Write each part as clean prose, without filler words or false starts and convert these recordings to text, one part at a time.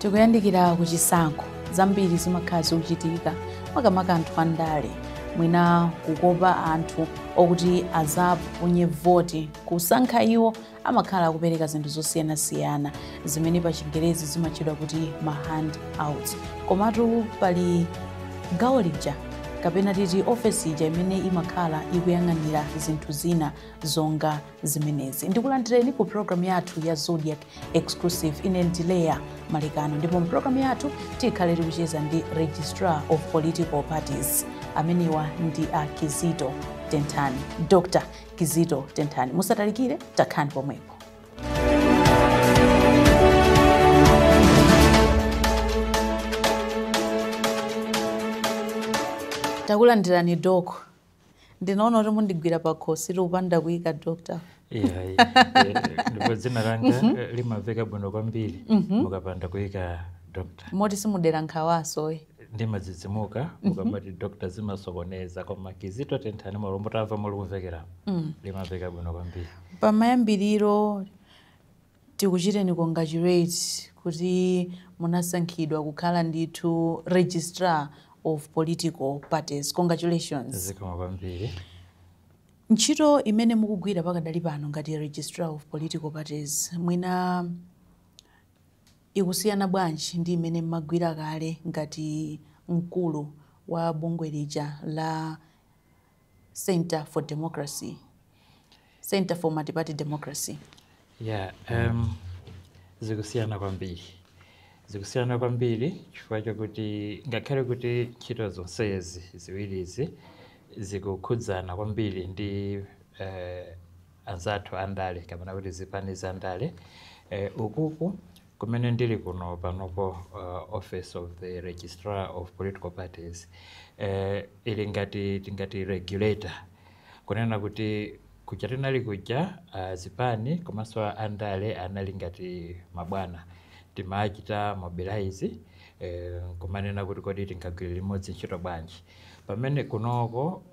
Tikuyandikira kuchisankho, zambiri zimakhala zikuchitika, makamaka anthu andale mwina kukopa anthu okuti azaponye voti kusankha iwo, amakhala akupereka zinthu zosiyanasiyana zimene pa Chingerezi zimatchedwa kuti ma handouts. Komatu pali gawo lija, kapena titi ofesi ija, imene imakhala ikuyang'anira zinthu zina zonga zimenezi. Ndikulandireni ku programu yathu ya Zodiak Exclusive. Ine ndi Leya Malekano, ndipo mpulogalamu yathu tikhale tikucheza ndi Registrar of Political Parties. Amenewa ndi a Kizito Tenthani, Dr Kizito Tenthani. Musatalikire, takhani pomwepo. Takulandirani, Doc. Ndinaona kuti mundigwira pakhosi kupanda kuyika doctor. Iya, ndipo dzina langa limamveka bwino kwambiri mukapanda kuyika doctor. Moti simudera nkhawaso? Ndimadzidzimuka mukamati doctor, zimasokoneza, koma Kizito Tenthani, malombo tamva muli kumvekera, limamveka bwino kwambiri. Pamayambiriro tikuchiteni congratulate kuti munasankhidwa kukhala ndithu Registrar of Political Parties. Congratulations. Zikomo kwambiri. Ntchito imene mukugwira pakadali pano ngati Registrar of Political Parties mwina ikusiyana bwanji ndi imene mmagwira kale ngati mkulu wa bungwe lija la Center for Democracy, Center for Multiparty Democracy? Yeah, zikusiyana kwambiri, zikusiyana kwambiri chifukwa chokuti ngakhale kuti ntchito zonsezi ziwirizi zikukhudzana kwambiri ndi anzathu andale kapena kuti zipani za ndale, ukuku kumene ndili kuno panopo, Office of the Registrar of Political Parties, ili ngati tingati regulator, kunena kuti kuja tinali kuja, zipani komanso andale anali ngati mabwana, timachita mobilize, kumanena kuti kodi tingagwire limodzi ntchito bwanji, pamene kunoko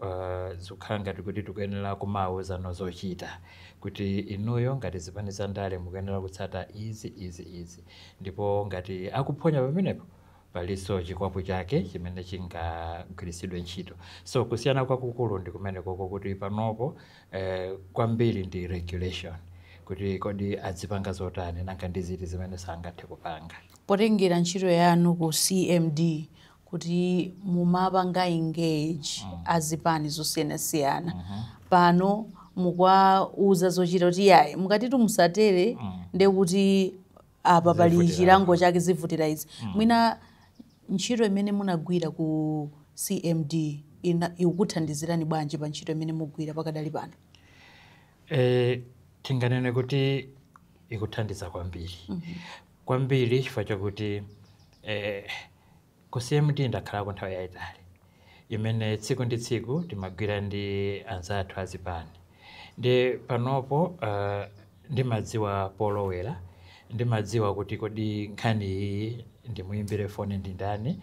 zikukhala ngati kuti tikuyenera kumawuzano zochita, kuti inuyo ngati zipani za ndale mukuyenera kutsata izi, izi, izi, ndipo ngati akuphonya pamenepo palinso chikwapu chake chimene chingagwiritsidwe ntchito. So kusiyana kwakukulu ndi kumene koko, kuti panopo kwambiri ndi regulation, kuti kodi adzipanga zotani, nanga ndi ziti zimene sangathe kupanga. Potengera ntchito yanu ku CMD, kuti mumapanga engage azipani zosiyanasiyana, pano mukwauza zochita kuti yayi, mukatitu musatere, ndekuti apa pali Zivutira. chilango chake, zivutira izi. Mwina ntchito imene munagwira ku CMD ikukuthandizirani bwanji pa ntchito imene mugwira pakadali pano? Tinganene kuti ikuthandiza kwambiri kwambiri, chifukwa chakuti ku CMD ndakhalako nthawi yayitali imene tsiku ndi tsiku timagwira ndi anzathu azipani, ndi panopo ndimadziwa polowera, ndimadziwa kuti kodi nkhani iyi ndimuyimbire foni ndi ndani,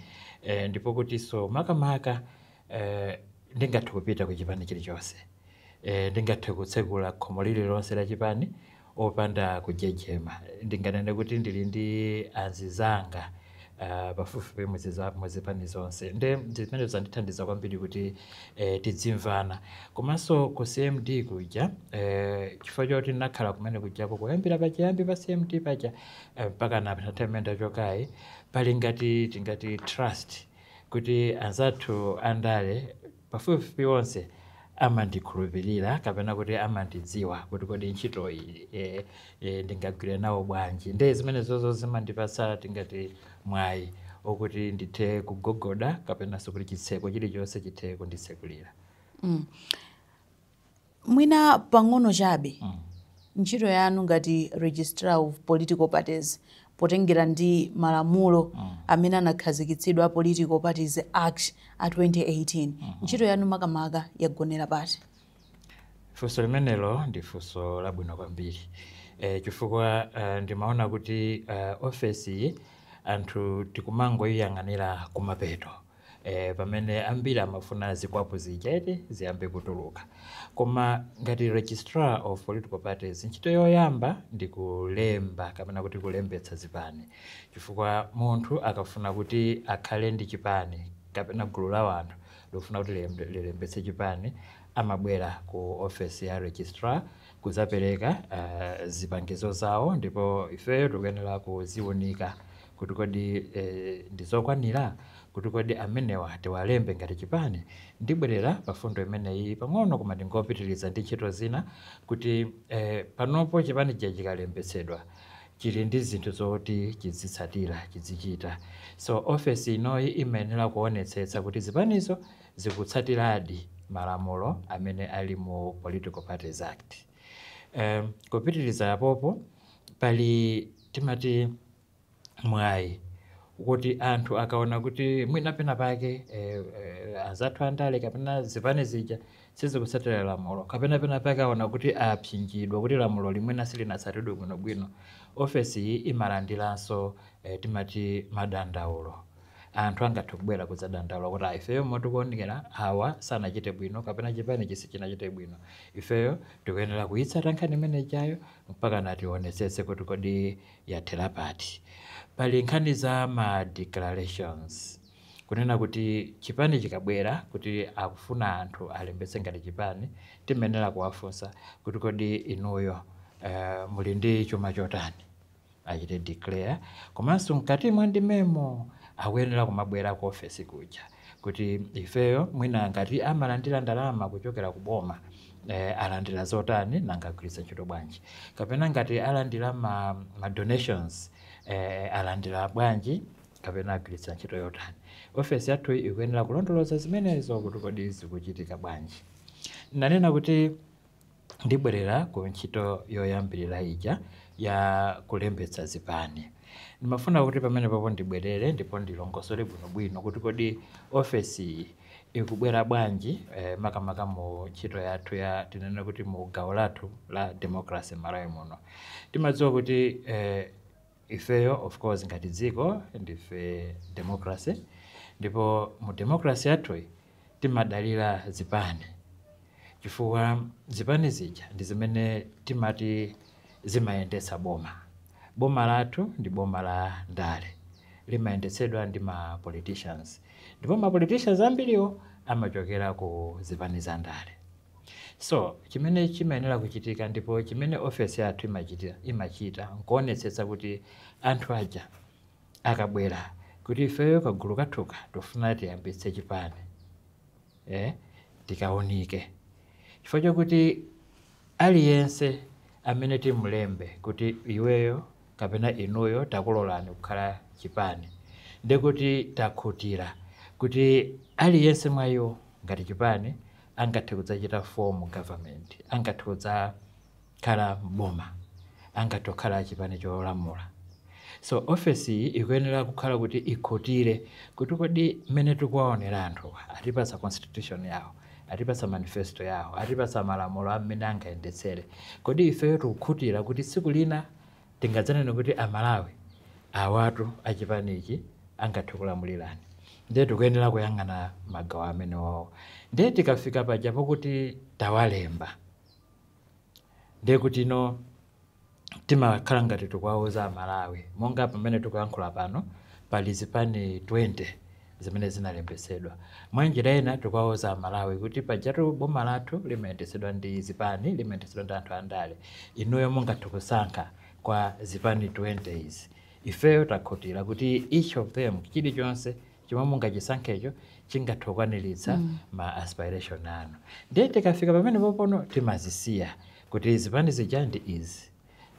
ndipo kuti so makamaka ndingathe kupita ku chipani chilichonse, ndingathe kutsekula khomo lililonse la chipani opanda kujejema. Ndinganene kuti ndili ndi anzizanga pafupifupi muzipani zonse, nde zimene zandithandiza kwambiri kuti tidzimvana. Komanso ku CMD kuja, chifukwa choti ndinakhala kumene kujako kuyambira pachiyambi pa CMD paja mpaka na nthawi imene ndachokayi, pali ngati tingati trust, kuti anzathu andale pafupifupi onse amandikhulupirira kapena kuti amandidziwa kuti kodi ntchito iyi ndingagwire nawo bwanji. Nde zimene zozo zimandipatsa tingati mwayi okuti ndithe kugogoda kapenanso kuti chitseko chilichonse chithe kunditsekulira. Mwina pang'ono chabe, ntchito yanu ngati Registrar of Political Parties, potengera ndi malamulo amene anakhazikitsidwa, Political Parties Act a 2018, ntchito yanu makamaka yagonera pati? Funso limenelo ndi funso labwino kwambiri, chifukwa ndimaona kuti ofesi iyi anthu tikumangoyiyang'anira kumapeto. Pamene ambiri amafuna zikwapu zijete ziyambe kutuluka. Koma ngati registrar of political parties, ntchito yoyamba ndi kulemba kapena kuti kulembetsa zipani, chifukwa munthu akafuna kuti akhale ndi chipani kapena gulu la wanthu lofuna kuti lilembetse chipani, amabwera ku office ya registrar kuzapereka zipangizo zawo, ndipo ifeyo tikuyenera kuziunika kuti kodi ndizokwanira kuti kodi amenewa tiwalembe ngati chipani. Ndibwerera pa fundo imeneyi pang'ono, koma ndingopitiriza ndi ntchito zina kuti panopo chipani chija chikalembetsedwa chili ndi zinthu zoti chizitsatira, chizichita. So ofesi inoyi imayenera kuonetsetsa kuti zipanizo zikutsatiradi malamulo amene ali mu Political Parties Act. Kupitiriza apopo, pali timati mwayi kuti anthu akaona kuti mwina pena pake anzathu andale kapena zipani zija sizikutsatira lamulo, kapena pena pake aona kuti apsinjidwa, kuti lamulo limwena silinatsatidwe bwinobwino, ofesi iyi imalandiranso timati madandaulo. Anthu angathe kubwera kudzadandaula kuti, "Ah, ifeyo motikuonekera awa sanachite bwino kapena chipani chisi chinachite bwino." Ifeyo tikuyenera kuyitsata nkhani imene ijayo mpaka nationetsetse kuti kodi yathera pati. Pali nkhani za ma declarations, kunena kuti chipani chikabwera kuti akufuna anthu alembetse ngati chipani, timayenera kuwafunsa kuti kodi inuyo muli ndi chuma chotani, achite declare. Komanso mkati mwa ndimemo akuyenera kumabwera ku ofesi kuja kuti ifeyo mwina ngati amalandira ndalama kuchokera ku boma, alandira zotani, nanga agwiritsa ntchito bwanji, kapena ngati alandira ma donations, alandira bwanji kapena agwiritsa ntchito yotani. Ofesi yathu ikuyenera kulondoloza zimenezo kuti kodi zikuchitika bwanji. Nanena kuti ndibwerera ku ntchito yoyambirira ija ya kulembetsa zipani. Ndimafuna kuti pamene papo ndibwerere ndipo ndilongosole bwinobwino kuti kodi ofesi ikubwera bwanji, makamaka mu ntchito yathu ya, tinene kuti mu gawo lathu la democracy Malawi muno. Timadziwa kuti ifeyo of course ngati dziko ndife democracy, ndipo mu democracy yathuyi timadalira zipani, chifukwa zipani zija ndi zimene timati zimayendetsa boma. Boma lathu ndi boma la ndale, limayendetsedwa ndi ma politicians, ndipo ma politicians ambiriwo amachokera ku zipani za ndale. So chimene chimayenera kuchitika ndipo chimene ofesi yathu imachita nkuonetsetsa kuti anthu aja akabwera kuti ifeyo kagulu kathuka tofuna tiyambitse chipani, tikaunike, chifukwa chokuti aliyense amene timulembe kuti iweyo kapena inuyo takulolani kukhala chipani, ndikuti takhutira kuti aliyense mwa iwo ngati chipani angathe kudzachita form government, angathe kudzakhala mboma, angathe kukhala chipani cholamula. So ofesi iyi ikuyenera kukhala kuti ikhutire kuti kodi mmene tikuwaonera anthuwa, atipatsa constitution yawo, atipatsa manifesto yawo, atipatsa malamulo amene angayendetsere, kodi ifeyo tikukhutira kuti tsiku lina tingadzanene kuti Amalawi awatu achipanichi angathe kulamulirani? Ndiye tikuyenera kuyang'ana magawo amenewawo. Ndiye tikafika paja pokuti tawalemba, ndiye kuti ino timakhala ngati tikuwauza Amalawi, monga pamene tikuyankhula pano pali zipani 20 zimene zinalembetsedwa. Mwanjira ina tikuwauza Amalawi kuti pajatu boma lathu limayendetsedwa ndi zipani, limayendetsedwa ndi anthu andale. Inuyo mungathe kusankha kwa zipani 20 izi. Ifeyo takhutira kuti each of them, chilichonse chomwe mungachisankhecho chingathe kukwaniritsa ma aspiration anu. Ndiye tikafika pamene popono timazisiya kuti zipani zija ndi izi,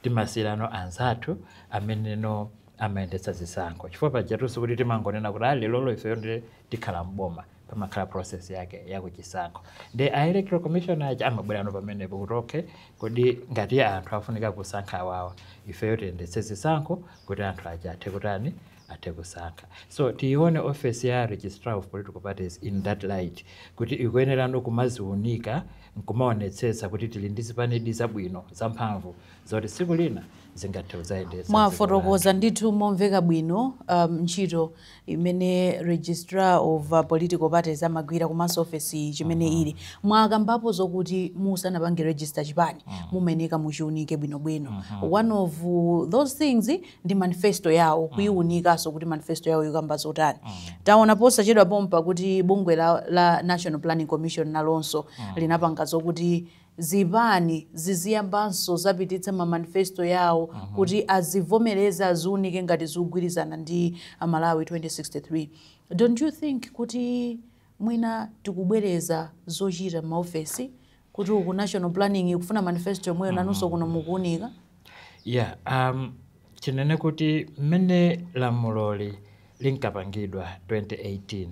timasiyirano anzathu ameneno amayendetsa zisankho, chifukwa pajatunso kuti timangonena kuti ali lolo ifeyo ndi tikhala mboma, pamakhala process yake yakuchisankho. Ndi a Electoral Commission aja amabwerano pamenepo kuti okay, kodi ngati anthu afunika kusankha awawa, ifeyo tiyendetse zisankho kuti anthu aja athe kutani, athe kusankha. So tiione office ya registrar of political parties in that light, kuti ikuyenerano kumaziunika nkumaonetsetsa kuti tili ndi zipanidi zabwino zamphamvu zoti tsiku lina zingathe kudzayendetsa. Mwafotokoza ndithu momveka bwino ntchito imene Registrar of Political Parties amagwira, komanso ofesi chimene ili. Mwakambapo zokuti musanapange register chipani, mumayeneka muchiunike bwinobwino. One of those things ndi manifesto yawo, kuyiunikanso kuti manifesto yawo ikamba zotani. Taona posachedwa pompa kuti bungwe la National Planning Commission nalonso linapanga zokuti zipani ziziyambanso zapititsa ma manifesto yawo kuti azivomereze, aziunike ngati zikugwirizana ndi Malawi 2063. Don't you think kuti mwina tikubwereza zochita maofesi, kuti uku National Planning ikufuna manifesto yomweyo, nanunso kuno mukuunika? Yeah, tinene kuti mmene lamuloli linkapangidwa 2018,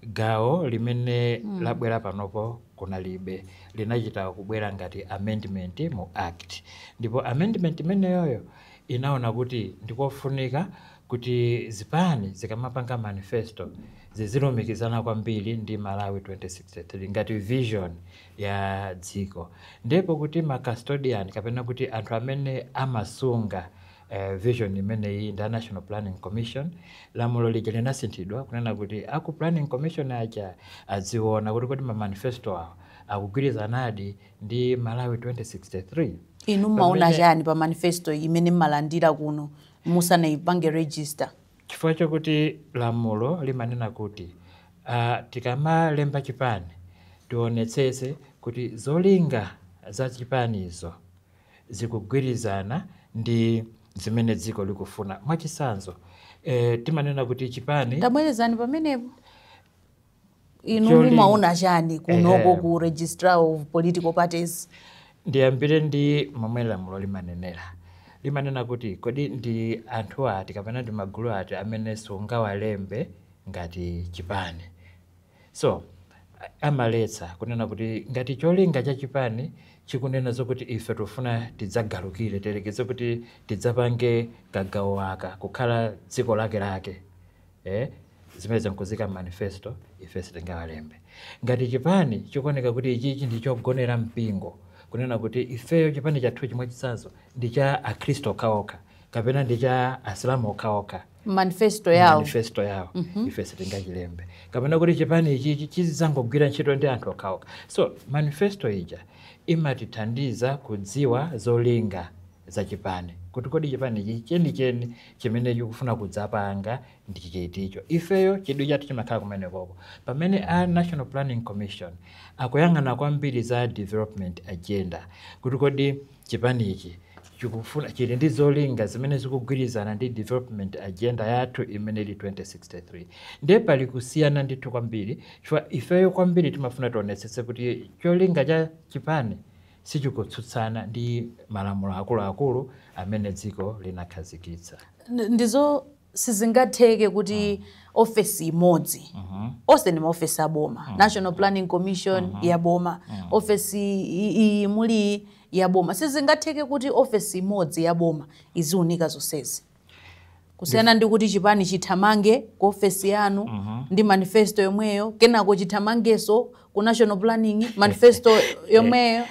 gawo limene labwera panopo kunalibe. Linachita kubwera ngati amendment mu act, ndipo amendment imeneyoyo inaona kuti ndikofunika kuti zipani zikamapanga manifesto zizilumikizana kwambiri ndi Malawi 2063 ngati vision ya dziko, ndipo kuti ma custodian, kapena kuti anthu amene amasunga vision imeneyi, ndi a National Planning Commission. Lamulo lija linasinthidwa kunena kuti aku Planning Commission aja adziona kuti kodi ma manifesto awo akugwirizanadi ndi Malawi 2063. Inu mmaona chani pa manifesto imene mmalandira kuno musanayipange register? Chifukwa chokuti lamulo limanena kuti tikamalemba chipani tionetsetse kuti zolinga za chipanizo zikugwirizana ndi zimene dziko likufuna. Mwachitsanzo, timanena kuti chipani Tabwerezani pamenepo. Inu mumaona chani kunoko ku Registrar of Political Parties? Ndiyambire ndi momwe lamulo limanenera. Limanena kuti kodi ndi anthu ati kapena ndi magulu ati amene sungawalembe ngati chipani? So amaletsa kunena kuti ngati cholinga cha chipani chikunena zokuti ife tifuna tidzagalukire, tiyerekeze kuti tidzapange kagawo aka kukhala dziko lake lake, zimene zinkuzika manifesto, ife sitingawalembe. Ngati chipani chikuoneka kuti ichichi ndi chogonera mpingo, kunena kuti ifeyo chipani chathu chimwe chitsanzo ndi cha Akhristu okhaokha kapena ndi cha Asilamu okhaokha, manifesto yawo, manifesto yawo, ife sitingachilembe. Kapena kuti chipani ichichi chizidzangogwira ntchito ndi anthu okhaokha. So manifesto ija imatithandiza kudziwa zolinga za chipani, kuti kodi chipani ichi chenicheni chimene chikufuna kudzapanga ndi chiticho. Ifeyo chidwi chathu chimakhala kumenekoko, pamene a National Planning Commission akuyang'ana kwambiri za development agenda, kuti kodi chipani ichi chikufuna, chili ndi zolinga zimene zikugwirizana ndi development agenda yathu imene ili 2063. Ndiye pali kusiyana ndithu kwambiri, chifukwa ifeyo kwambiri timafuna tionetsetse kuti cholinga cha chipani sichikutsutsana ndi malamulo akuluakulu amene dziko linakhazikitsa. Ndizo sizingatheke kuti ofesi imodzi, onse ndi maofesi aboma, National Planning Commission ya boma, ofesi iyi muli ya boma, sizingatheke kuti ofesi imodzi ya boma iziunika zonsezi, kusiyana ndi kuti chipani chithamange ku ofesi yanu ndi manifesto yomweyo, kenako chithamangenso ku National Planning, manifesto yomweyo?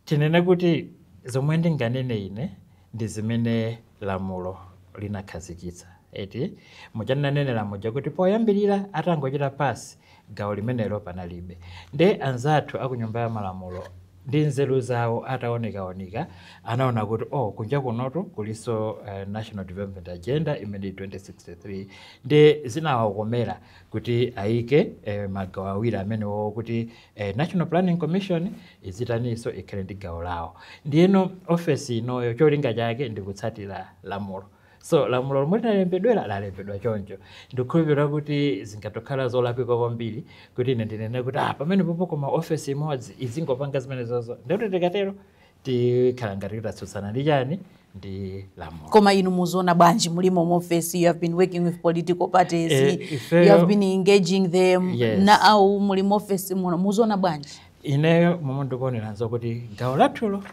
Tinene kuti zomwe ndinganene ine ndi zimene lamulo linakhazikitsa, eti? Muchananenera muja kuti poyambirira atangochita pass, gawo limenelo panalibe. Nde anzathu aku Nyumba ya Malamulo ndi nzeru zawo ataonekaoneka anaona kuti, oh, kunja kunotu kuliso National Development Agenda imene 2063, ndi zinawakomera kuti ayike magawo awiri amenewo, kuti National Planning Commission izitaninso, ikhale ndi gawo lawo. Ndiyeno ofesi inoyo cholinga chake ndi kutsatira lamulo. So lamulo lomwe linalembedwera lalembedwa choncho. Ndikukhulupirira kuti zingatokhala zolakwika kwambiri kuti ine ndinene kuti, ah, pamene popo koma ofesi imodzi izingopanga zimenezozo. Ndikuti tikatero tikhala ngati tatsutsana ndi chani, ndi lamulo. Koma inu muziona bwanji mulimo mu office? You have been working with political parties, you have been engaging them. Yes. Now muli mu office muno, muziona bwanji? Ineyo momwe ndikuoneranso kuti gawo lathulo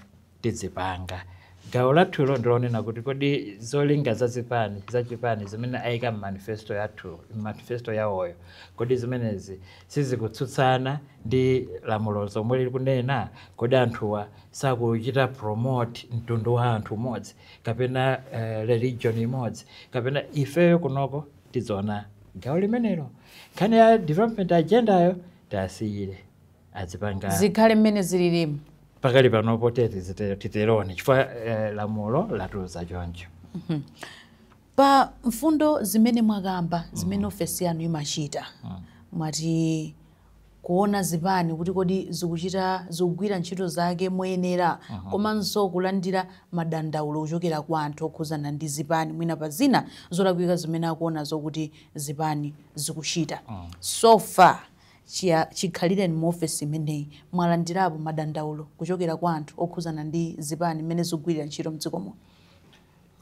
tidzipanga. Gawo lathulo ndilonena kuti kodi zolinga zazipani zachipani zimene ayika mmanifesto yathu, manifesto yawoyo, kodi zimenezi sizikutsutsana ndi lamulo zomwe lili kunena? Kodi anthuwa sakuchita promote mtundu wa anthu umodzi kapena religion imodzi kapena? Ifeyo kunoko tidziona gawo limenelo. Nkhani ya development agendayo tasiyire azipanga. Zikhale mmene zililimu. Pakali panopo titeroni chifukwa lamulo latiuza choncho. Pa mfundo zimene mwakamba, zimene ofesi yanu imachita, mwati kuona zipani kuti kodi zikuchita, zikugwira ntchito zake moyenera, komanso kulandira madandaulo kuchokera kwa anthu okhuzana ndi zipani, mwina pa zina zolakwika zimene akuona zokuti zipani zikuchita. So far, chikhalireni mu ofesi imeneyi, mwalandirapo madandaulo kuchokera kwa anthu okhuzana ndi zipani mmene zikugwirira ntchito mdziko muno?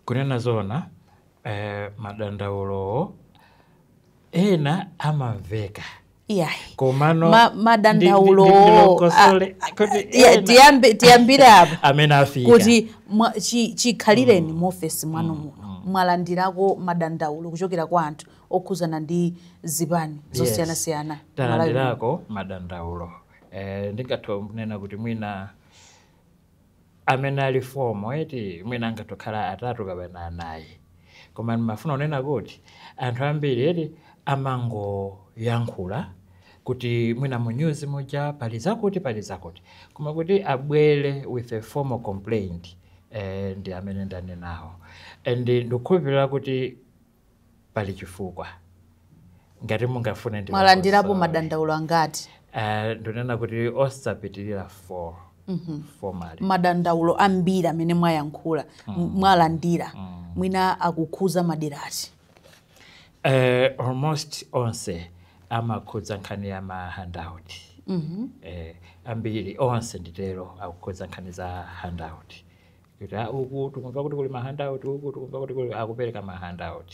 Kunena zona, madandaulo ena amamveka. Iyayi. Komano Madandaulo ndilongosole kuti ena tiyambire apo. Amene afika. Kuti chikhalireni mu ofesi mwanu muno, mwalandirako madandaulo kuchokera kwa anthu okhuzana ndi zipani zosiyanasiyana Malawi muno? Talandirako madandaulo. Ndingathe kunena kuti mwina amene ali formal eti mwina angatokhala atatu kapena anayi, koma ndimafuna kunena kuti anthu ambiri eti amangoyankhula kuti mwina mu news muja pali zakuti, pali zakuti, koma kuti abwere with a formal complaint, ndi amene ndanenawo, and ndikukhulupirira kuti pali chifukwa. Ngati mungafune Mwalandirapo ndilongosole. madandaulo angati? Ndinena kuti osapitirira 4 formally. Madandaulo ambiri amene mwayankhula, mwalandira, mwina akukhuza maderati? Almost onse amakhudza nkhani ya ma handout. Ambiri onse nditero akukhudza nkhani za handout, kuti uku tikumva kuti kuli ma handout, uku tikumva kuti kuli akupereka ma handout.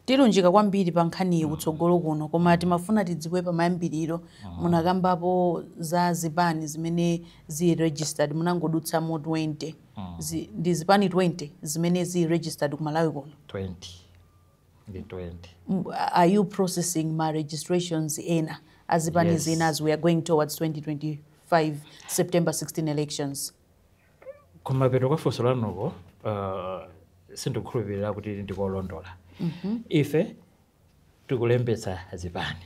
Tilunjika kwambiri pa nkhaniyi kutsogolo kuno, koma timafuna tidziwe pamayambiriro munakambapo za zipani zimene zili registered, munangodutsamo 20. Ndi zipani 20 zimene zili registered ku Malawi kuno? 20, ndi 20. Are you processing ma registrations ena azipani Yes. zina as we are going towards 2025 September 16 elections? Kumapeto kwa funso lanuko, sindikukhulupirira kuti ndikolondola. Ife tikulembetsa zipani,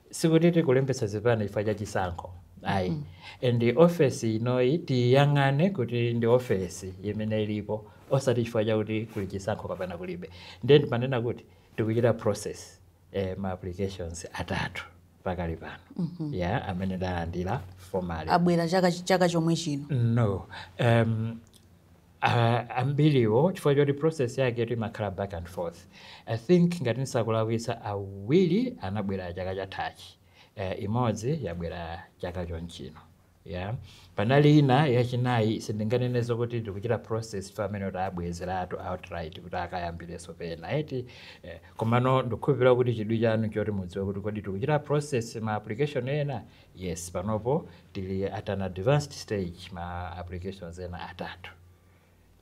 sikuti tikulembetsa zipani chifukwa cha chisankho, ayi. And ofesi inoyi tiyang'ane kuti ndi ofesi imene ilipo, osati chifukwa chakuti kuli chisankho kapena kulibe. Ndiye ndimanena kuti tikuchita process ma applications atatu pakali pano, yeah, amene ndalandira formally. Abwera chaka chomwe chino? No, ambiriwo chifukwa choti process yake imakhala back and forth. I think ngati ndisakulakwitsa, awiri anabwera chaka chathachi, imodzi yabwera chaka chonchino. Yeah, panali ina yachinayi, sindinganenezo kuti ndikuchita process chifukwa amene kuti abwezeratu outright kuti akayambireso pena eti. Komano ndikukhulupirira kuti chidwi chanu choti mudziwe kuti kodi tikuchita process ma application ena, yes, panopo tili at an advanced stage, ma applications ena atatu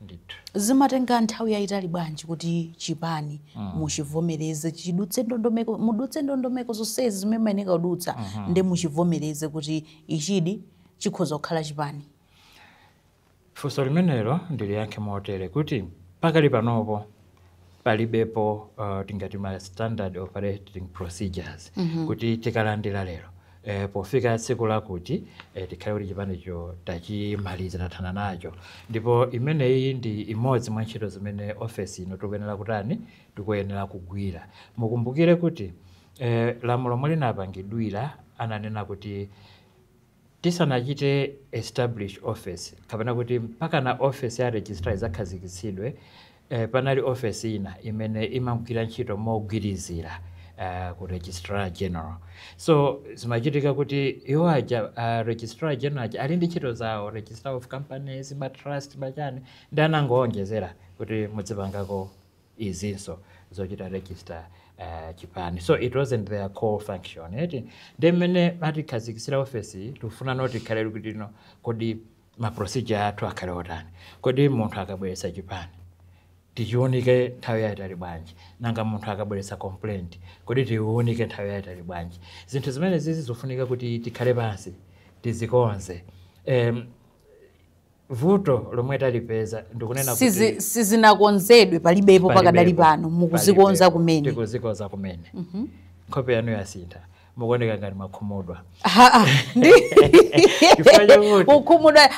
ndithu. Zimatenga nthawi yayitali bwanji kuti chipani muchivomereze, chidutse ndondomeko, mudutse ndondomeko zonsezi zimene mayeneka kudutsa, ndi muchivomereze kuti ichidi chikhoza kukhala chipani? Funso limenelo ndiliyankhe motere kuti pakali panopo palibepo tingati ma standard operating procedures kuti tikalandira lero, pofika tsiku lakuti tikhale kuti chipanicho tachimaliza, tathana nacho. Ndipo imeneyi ndi imodzi mwa ntchito zimene ofesi ino tikuyenera kutani, tikuyenera kugwira. Mukumbukire kuti lamulo lomwe linapangidwira ananena kuti tisanachite establish office, kapena kuti mpaka na office ya registrar idzakhazikitsidwe, panali office ina imene imagwira ntchito mogwirizira ku registrar general. So zimachitika kuti iwo aja, registrar general aja ali ndi ntchito zawo, registrar of companies, ma trust, machani, ndi anangowonjezera kuti mudzipangako izinso zochita register chipani. So it wasn't their core function eti. Ndi mmene atikhazikitsira office, tikufuna noti ikhale kuti no kodi Ma procedure athu akhale otani? Kodi munthu akabweretsa chipani tichiunike nthawi yayitali bwanji? Nanga munthu akabweretsa complaint, kodi tiunike nthawi yayitali bwanji? Zinthu zimene zizi zofunika kuti tikhale pansi tizikonze. Vuto lomwe talipeza ndikunena kuti Sizinakonzedwe, palibepo pakadali Palibepo. pano, mukuzikonza Palibepo. kumene. Tikuzikonza kumene. Nkhope yanu yasintha, mukuoneka ngati mwakhumudwa. Ha, ndi Chifukwa chakuti kukhumudwa? I'm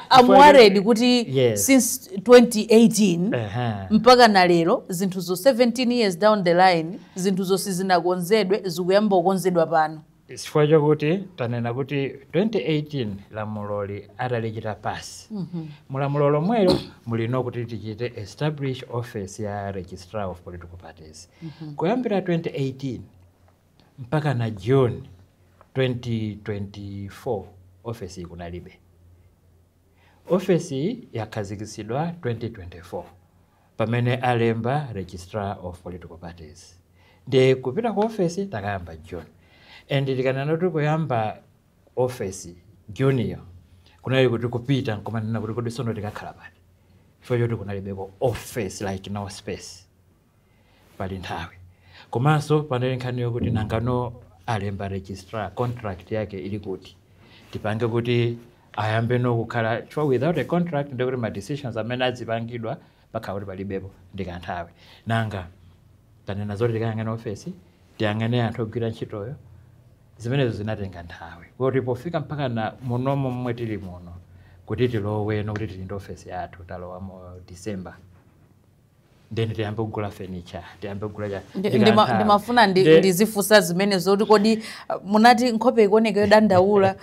Chifukwa worried kuti since 2018 mpaka na lero, zinthuzo 17 years down the line, zinthuzo sizinakonzedwe, zikuyamba kukonzedwa pano. Chifukwa chakuti tanena kuti 2018 lamuloli atalichita pass, mulamulo lomwelo mulino kuti tichite establish office ya registrar of political parties. Kuyambira 2018 mpaka na June 2024, office ikunalibe. Office yakhazikitsidwa 2024 pamene alemba registrar of political parties. Ndi kupita ku office takayamba June, and tikanena kuti kuyamba office June, kunali kuti kupita nkumanena kuti kodi sono tikakhala pati? Chifukwa choti kunalibeko office, like no space. Pali nthawi, komanso panali nkhani yokuti nangano alemba registrar, contract yake ili kuti tipange kuti ayambe nokukhala? Chifukwa without a contract, ndikuti ma decisions amene adzipangidwa pakhala kuti palibepo ndikanthawi. Nanga tanena zoti tikayang'ane ofesi, tiyang'ane anthu ogwira ntchitoyo, zimenezo zinatenga nthawi kuti pofika mpaka na munomo momwe tili muno, kuti tiloweno kuti tili ndi ofesi yathu, talowa mu December. Then tiyambe kugula furniture, tiyambe kugula cha ndikanthawi. Ndimafuna ndizifunsa zimene zoti kodi munati nkhope ikuoneka yodandaula.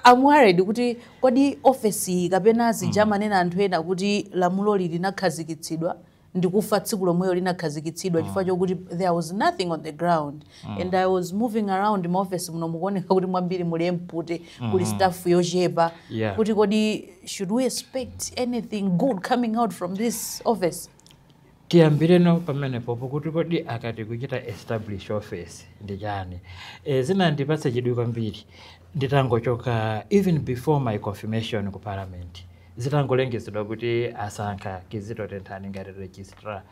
I'm worried kuti kodi ofesi kapena zija manena anthu ena kuti lamuloli linakhazikitsidwa ndikufa tsiku lomweyo linakhazikitsidwa, chifukwa chokuti there was nothing on the ground, and I was moving around maofesi muno, mukuoneka kuti mwambiri muli empty, kuli staff yochepa, kuti kodi should we expect anything good coming out from this office? Tiyambireno pamenepopo kuti kodi akati kuchita establish office ndi chani? Zinandipatsa chidwi kwambiri nditangochoka, even before my confirmation ku parliament, zitangolengezedwa kuti asankha Kizito Tenthani ngati registrar,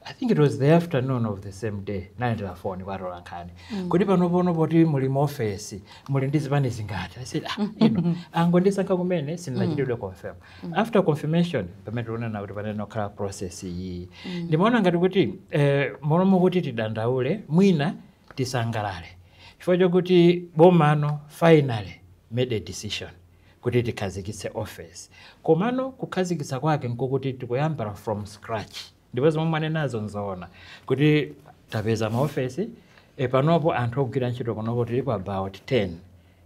I think it was the afternoon of the same day, nalandira phone kwatola nkhani kuti panopono poti muli mu office muli ndi zipani zingati? I said, "Ah, ino angondisankha kumene, sindinachitidwe confirm." After confirmation, pamene tikunena kuti panene okhala process iyi, ndimaona ngati kuti molomo kuti tidandaule, mwina tisangalale, chifukwa chokuti bomano finally made a decision kuti tikhazikitse office. Komano kukhazikitsa kwake nkokuti tikuyambira from scratch, ndipo zomwe mwanenazo nzoona kuti tapeza maofesi. Panopo anthu ogwira ntchito kunopo tilipo about 10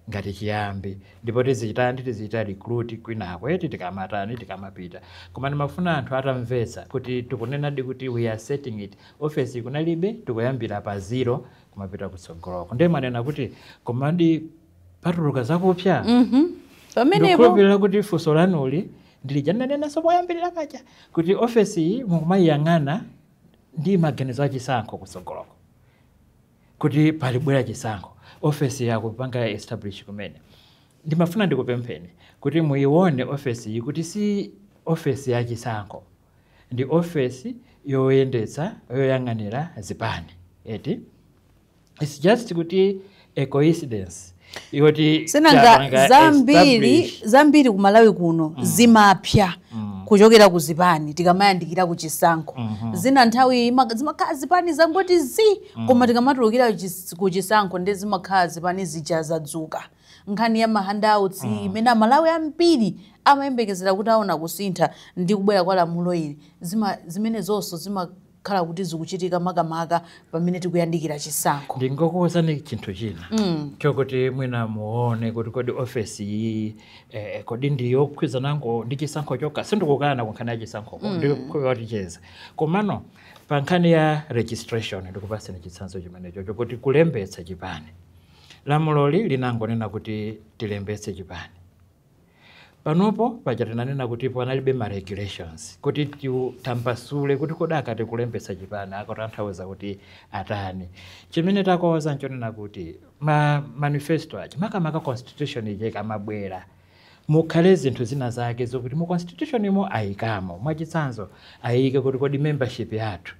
ngati chiyambi, ndipo tizichitani, tizichita recruit kwinako eti, tikamatani, tikamapita. Koma ndimafuna anthu atamvetsa kuti tikunenadi kuti we are setting it, office kunalibe, tikuyambira pa zero kumapita kutsogoloko. Ndiye manena kuti komadi patuluka zakupya? Pamenepo. Ndikukhulupirira kuti funso lanuli ndilija ndinanenanso poyambirira paja kuti ofesi iyi mukumayiyang'ana ndi maganizo achisankho kutsogoloko, kuti palibwera chisankho, ofesi yakupanga establish kumene. Ndimafuna ndikupempheni kuti muione ofesi iyi kuti si ofesi yachisankho, ndi ofesi yoyendetsa, yoyang'anira zipani eti. It's just kuti a coincidence yoti Sinanga tapanga zambiri establish. Zambiri kumalawi kuno zimapya kuchokera ku zipani tikamayandikira ku chisankho. Zina nthawi zimakhala zipani zangoti zi, koma tikamatulukira ku chisankho ndi zimakhala zipani zija zadzuka. Nkhani ya ma handouts imene Amalawi ambiri amayembekezera kuti aona kusintha ndi kubwera kwa lamulo ili, zimene zonso zimakhala kuti zikuchitika makamaka pamene tikuyandikira chisankho. Ndingokuwuzani chinthu china chokuti mwina muone kuti kodi ofesi iyi kodi ndiyokhwizanango ndi chisankho chokha? Sindikukana ku nkhani ya chisankhoko, ndikukhulupirira ticheza, komano pa nkhani ya registration ndikupaseni chitsanzo chimenecho chokuti kulembetsa chipani, lamuloli linangonena kuti tilembetse chipani. Panopo paja tinanena kuti panalibe ma regulations kuti tambasule kuti kodi akati kulembetsa chipani akutanthauza kuti atani. Chimene takonza nchonena kuti ma manifesto aja, makamaka constitution ije ikamabwera, Mukhale zinthu zina zake zokuti mu constitution imo ayikamo. Mwachitsanzo, ayike kuti kodi membership yathu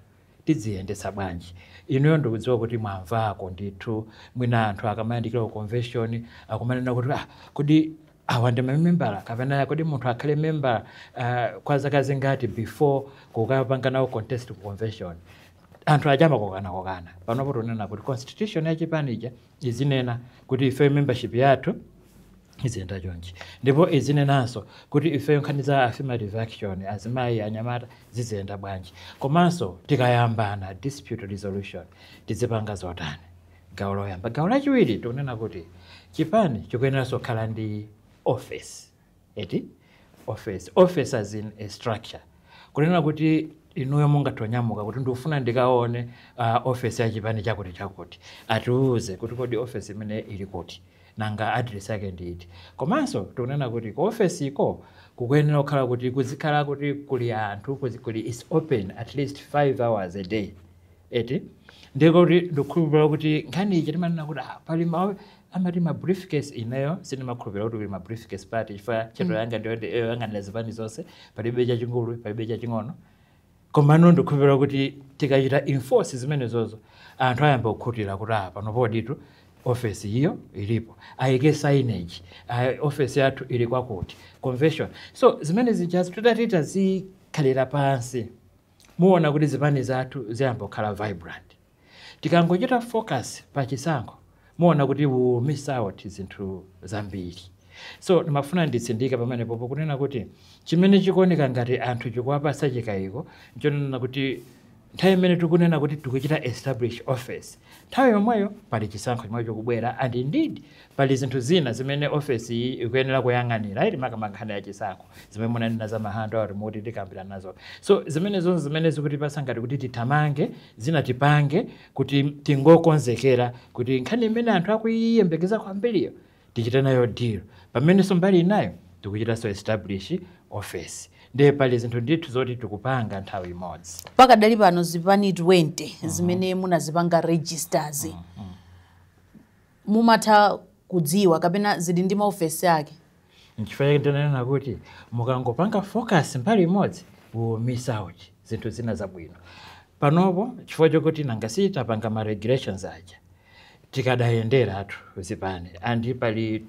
tiziyendetsa bwanji. Inuyo ndikudziwa kuti mwamvako ndithu, mwina anthu akamayandikira ku convention akumanena kuti, "Ah, kodi awa ndi mamembala?" kapena, "Kodi munthu akhale member kwa zaka zingati before kukapanga nawo contest ku convention?" Anthu aja amakokanakokana. Panopo tunena kuti constitution ya chipanija izinena kuti ife membership yathu iziyenda chonchi, ndipo izinenanso kuti ife nkhani za affirmative action, azimayi, anyamata, ziziyenda bwanji, komanso tikayambana, dispute resolution tizipanga zotani. Gawo loyamba. Gawo lachiwiri, tikunena kuti chipani chikuyeneranso kukhala ndi office, eti? Office, office as in a structure, kunena kuti inuyo mungatonyamuka kuti ndikufuna ndikaone office ya chipani chakuti chakuti, atiuze kuti kodi office imene ili kuti, nanga address yake nditi. Komanso tikunena kuti ku office iko kukuyenera kukhala kuti kuzikhala kuti kuli anthu, kuli is open at least 5 hours a day, eti? Ndikuti ndikukhulupirira kuti nkhani iyi timanena kuti, ah, pali amati ma briefcase. Ineyo sindimakhulupirira kuti kuli ma briefcase party, chifukwa ntchito yanga ndiyo yoyang'anira zipani zonse, palibe chachikulu, palibe chaching'ono. Komano ndikukhulupirira kuti tikachita enforce zimenezozo, anthu ayamba kukhutira kuti, ah, pano poditu office iyo ilipo. Ayike signage, office yathu ili kwakuti, convention. So zimene zija tutati tazikhalira pansi, muona kuti zipani zathu ziyamba kukhala vibrant. Tikangochita focus pa chisankho, muona kuti we miss out zinthu zambiri. So ndimafuna nditsindike pamenepopo kunena kuti chimene chikuoneka ngati anthu chikuwapasa chikayiko nchonena kuti nthawi imene tikunena kuti tikuchita establish office, nthawi yomweyo pali chisankho chimwe chikubwera, and indeed pali zinthu zina zimene office iyi ikuyenera kuyang'anira, ili makamaka nkhani ya chisankho zimene munanena za ma handout muti tikambira nazo. So zimene zonse zimene zikutipasa ngati kuti tithamange zina, tipange kuti tingokonzekera kuti nkhani imene anthu akuyiyembekeza kwambiriyo tichite nayo deal, pamenenso mbali inayo tikuchitanso establish office. Ndiye pali zinthu ndithu zoti tikupanga nthawi imodzi. Pakadali pano zipani 20 zimene munazipanga register, mumatha kudziwa kapena zili ndi maofesi ake? Nchifukwa chake ndinanena kuti mukangopanga focus mbali imodzi, will miss out zinthu zina zabwino. Panopo, chifukwa chokuti nanga sitapanga ma regulations aja, tikadayendera zipani, and pali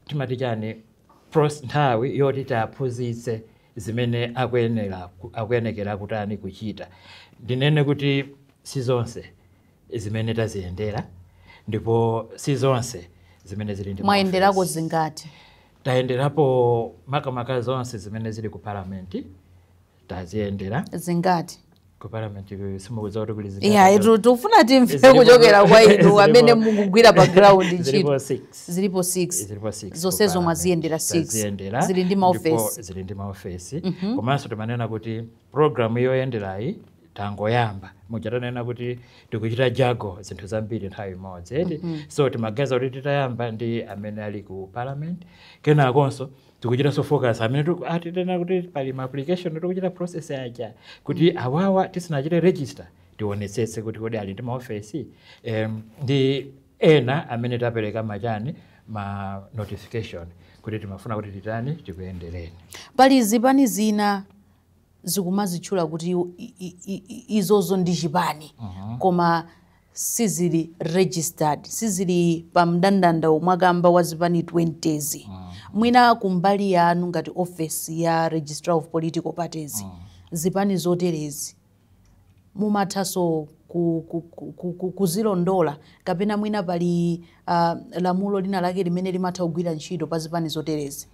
timati chani, nthawi yoti tiaphunzitse zimene akuyenekera kutani, kuchita. Ndinene kuti si zonse zimene taziyendera, ndipo si zonse zimene zili ndi Mwayenderako maofesi. zingati? Tayenderapo makamaka zonse zimene zili ku parliament taziyendera. Zingati? Ku parliament simukudziwa kuti kuli zingati? Iya, tikufuna timve kuchokera kwa inu amene mukugwira pa ground ntchito. Zilipo 6. Zilipo 6? Zilipo 6. Zonsezo mwaziyendera 6? Taziyendera. Zili ndi ndipo maofesi? Zili ndi maofesi. Komanso timanena kuti program yoyenderayi tangoyamba, muja tanena kuti tikuchita juggle zinthu zambiri nthawi imodzi, eti? So timaganiza kuti titayamba ndi amene ali ku parliament, kenakonso tikuchitanso focus amene atitena kuti pali ma application tikuchita process aja, kuti awawa tisanachite register tionetsetse kuti kodi ali ndi maofesi, ndi ena amene tapereka machani, ma notification, kuti timafuna kuti titani, tikuyendereni. Pali zipani zina zikumazitchula kuti izozo ndi chipani, koma sizili registered, sizili pa mndandanda omwe wa zipani 20. Mwina kumbali yanu ngati office ya Registrar of Political Parties, zipani zoterezi mumathanso kuzilondola, kapena mwina pali lamulo lina lake limene limatha kugwira ntchito pa zipani zoterezi?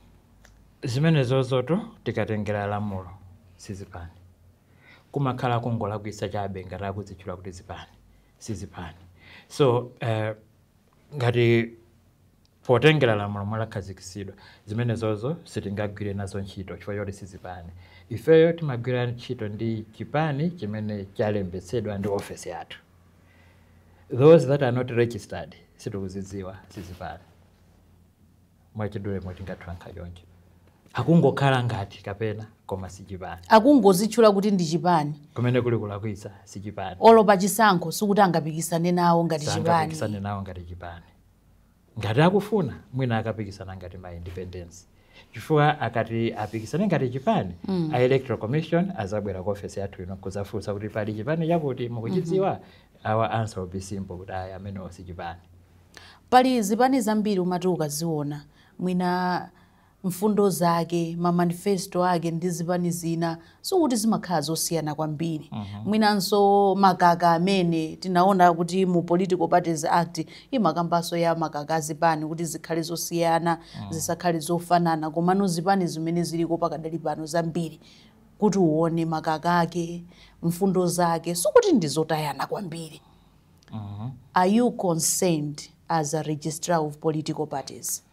Zimene zozoto tikatengera lamulo sizipani, kumakhala kungolakwitsa chabe ngati akuzitchula kuti zipani, sizipani. So ngati potengera lamulo mwalakhazikitsidwa, zimene zozo sitingagwire nazo ntchito chifukwa choti sizipani. Ifeyo timagwira ntchito ndi chipani chimene chalembetsedwa ndi ofesi yathu. Those that are not registered sitikuzidziwa, sizipani. Mwachidule mwatingathu choncho, akungokhala ngati kapena, koma sichipani. Akungozitchula kuti ndi chipani. Kumene kuli kulakwitsa, sichipani. Olo pa chisankho sikuti angapikisane nawo ngati chipani? Sangapikisane nawo ngati chipani. Ngati akufuna, mwina akapikisana ngati ma independence. Chifukwa akati apikisane ngati chipani, a Electoral Commission azabwera ku ofesi yathu ino kuzafunsa kuti pali chipani chakuti mukuchidziwa? Our answer will be simple, kuti ayi, amenewo si chipani. Pali zipani zambiri umati ukaziona, mwina mfundo zake, ma manifesto ake ndi zipani zina sikuti zimakhala zosiyana kwambiri. Mwinanso makaka amene tinaona kuti mu Political Parties Act imakambanso ya makaka azipani kuti zikhale zosiyana, zisakhale zofanana. Komano zipani zimene ziliko pakadali pano zambiri, kuti uone makaka ake, mfundo zake, sikuti ndi zotayana kwambiri. Are you concerned as a registrar of political parties?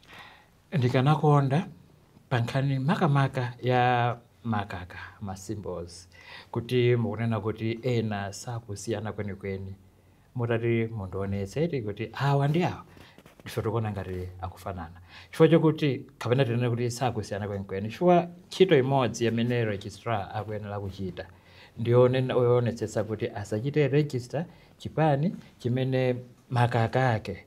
Ndikanakonda pa nkhani makamaka ya makaka, ma symbols, kuti mukunena kuti ena sakusiyana kwenikweni, mutati mundionetse kuti awa ndi awa, ife tikuona ngati akufanana, chifukwa chokuti kapena tinene kuti sakusiyana kwenikweni, chifukwa ntchito imodzi imene registrar akuyenera kuchita ndiyoonetsetsa kuti asachite register chipani chimene makaka ake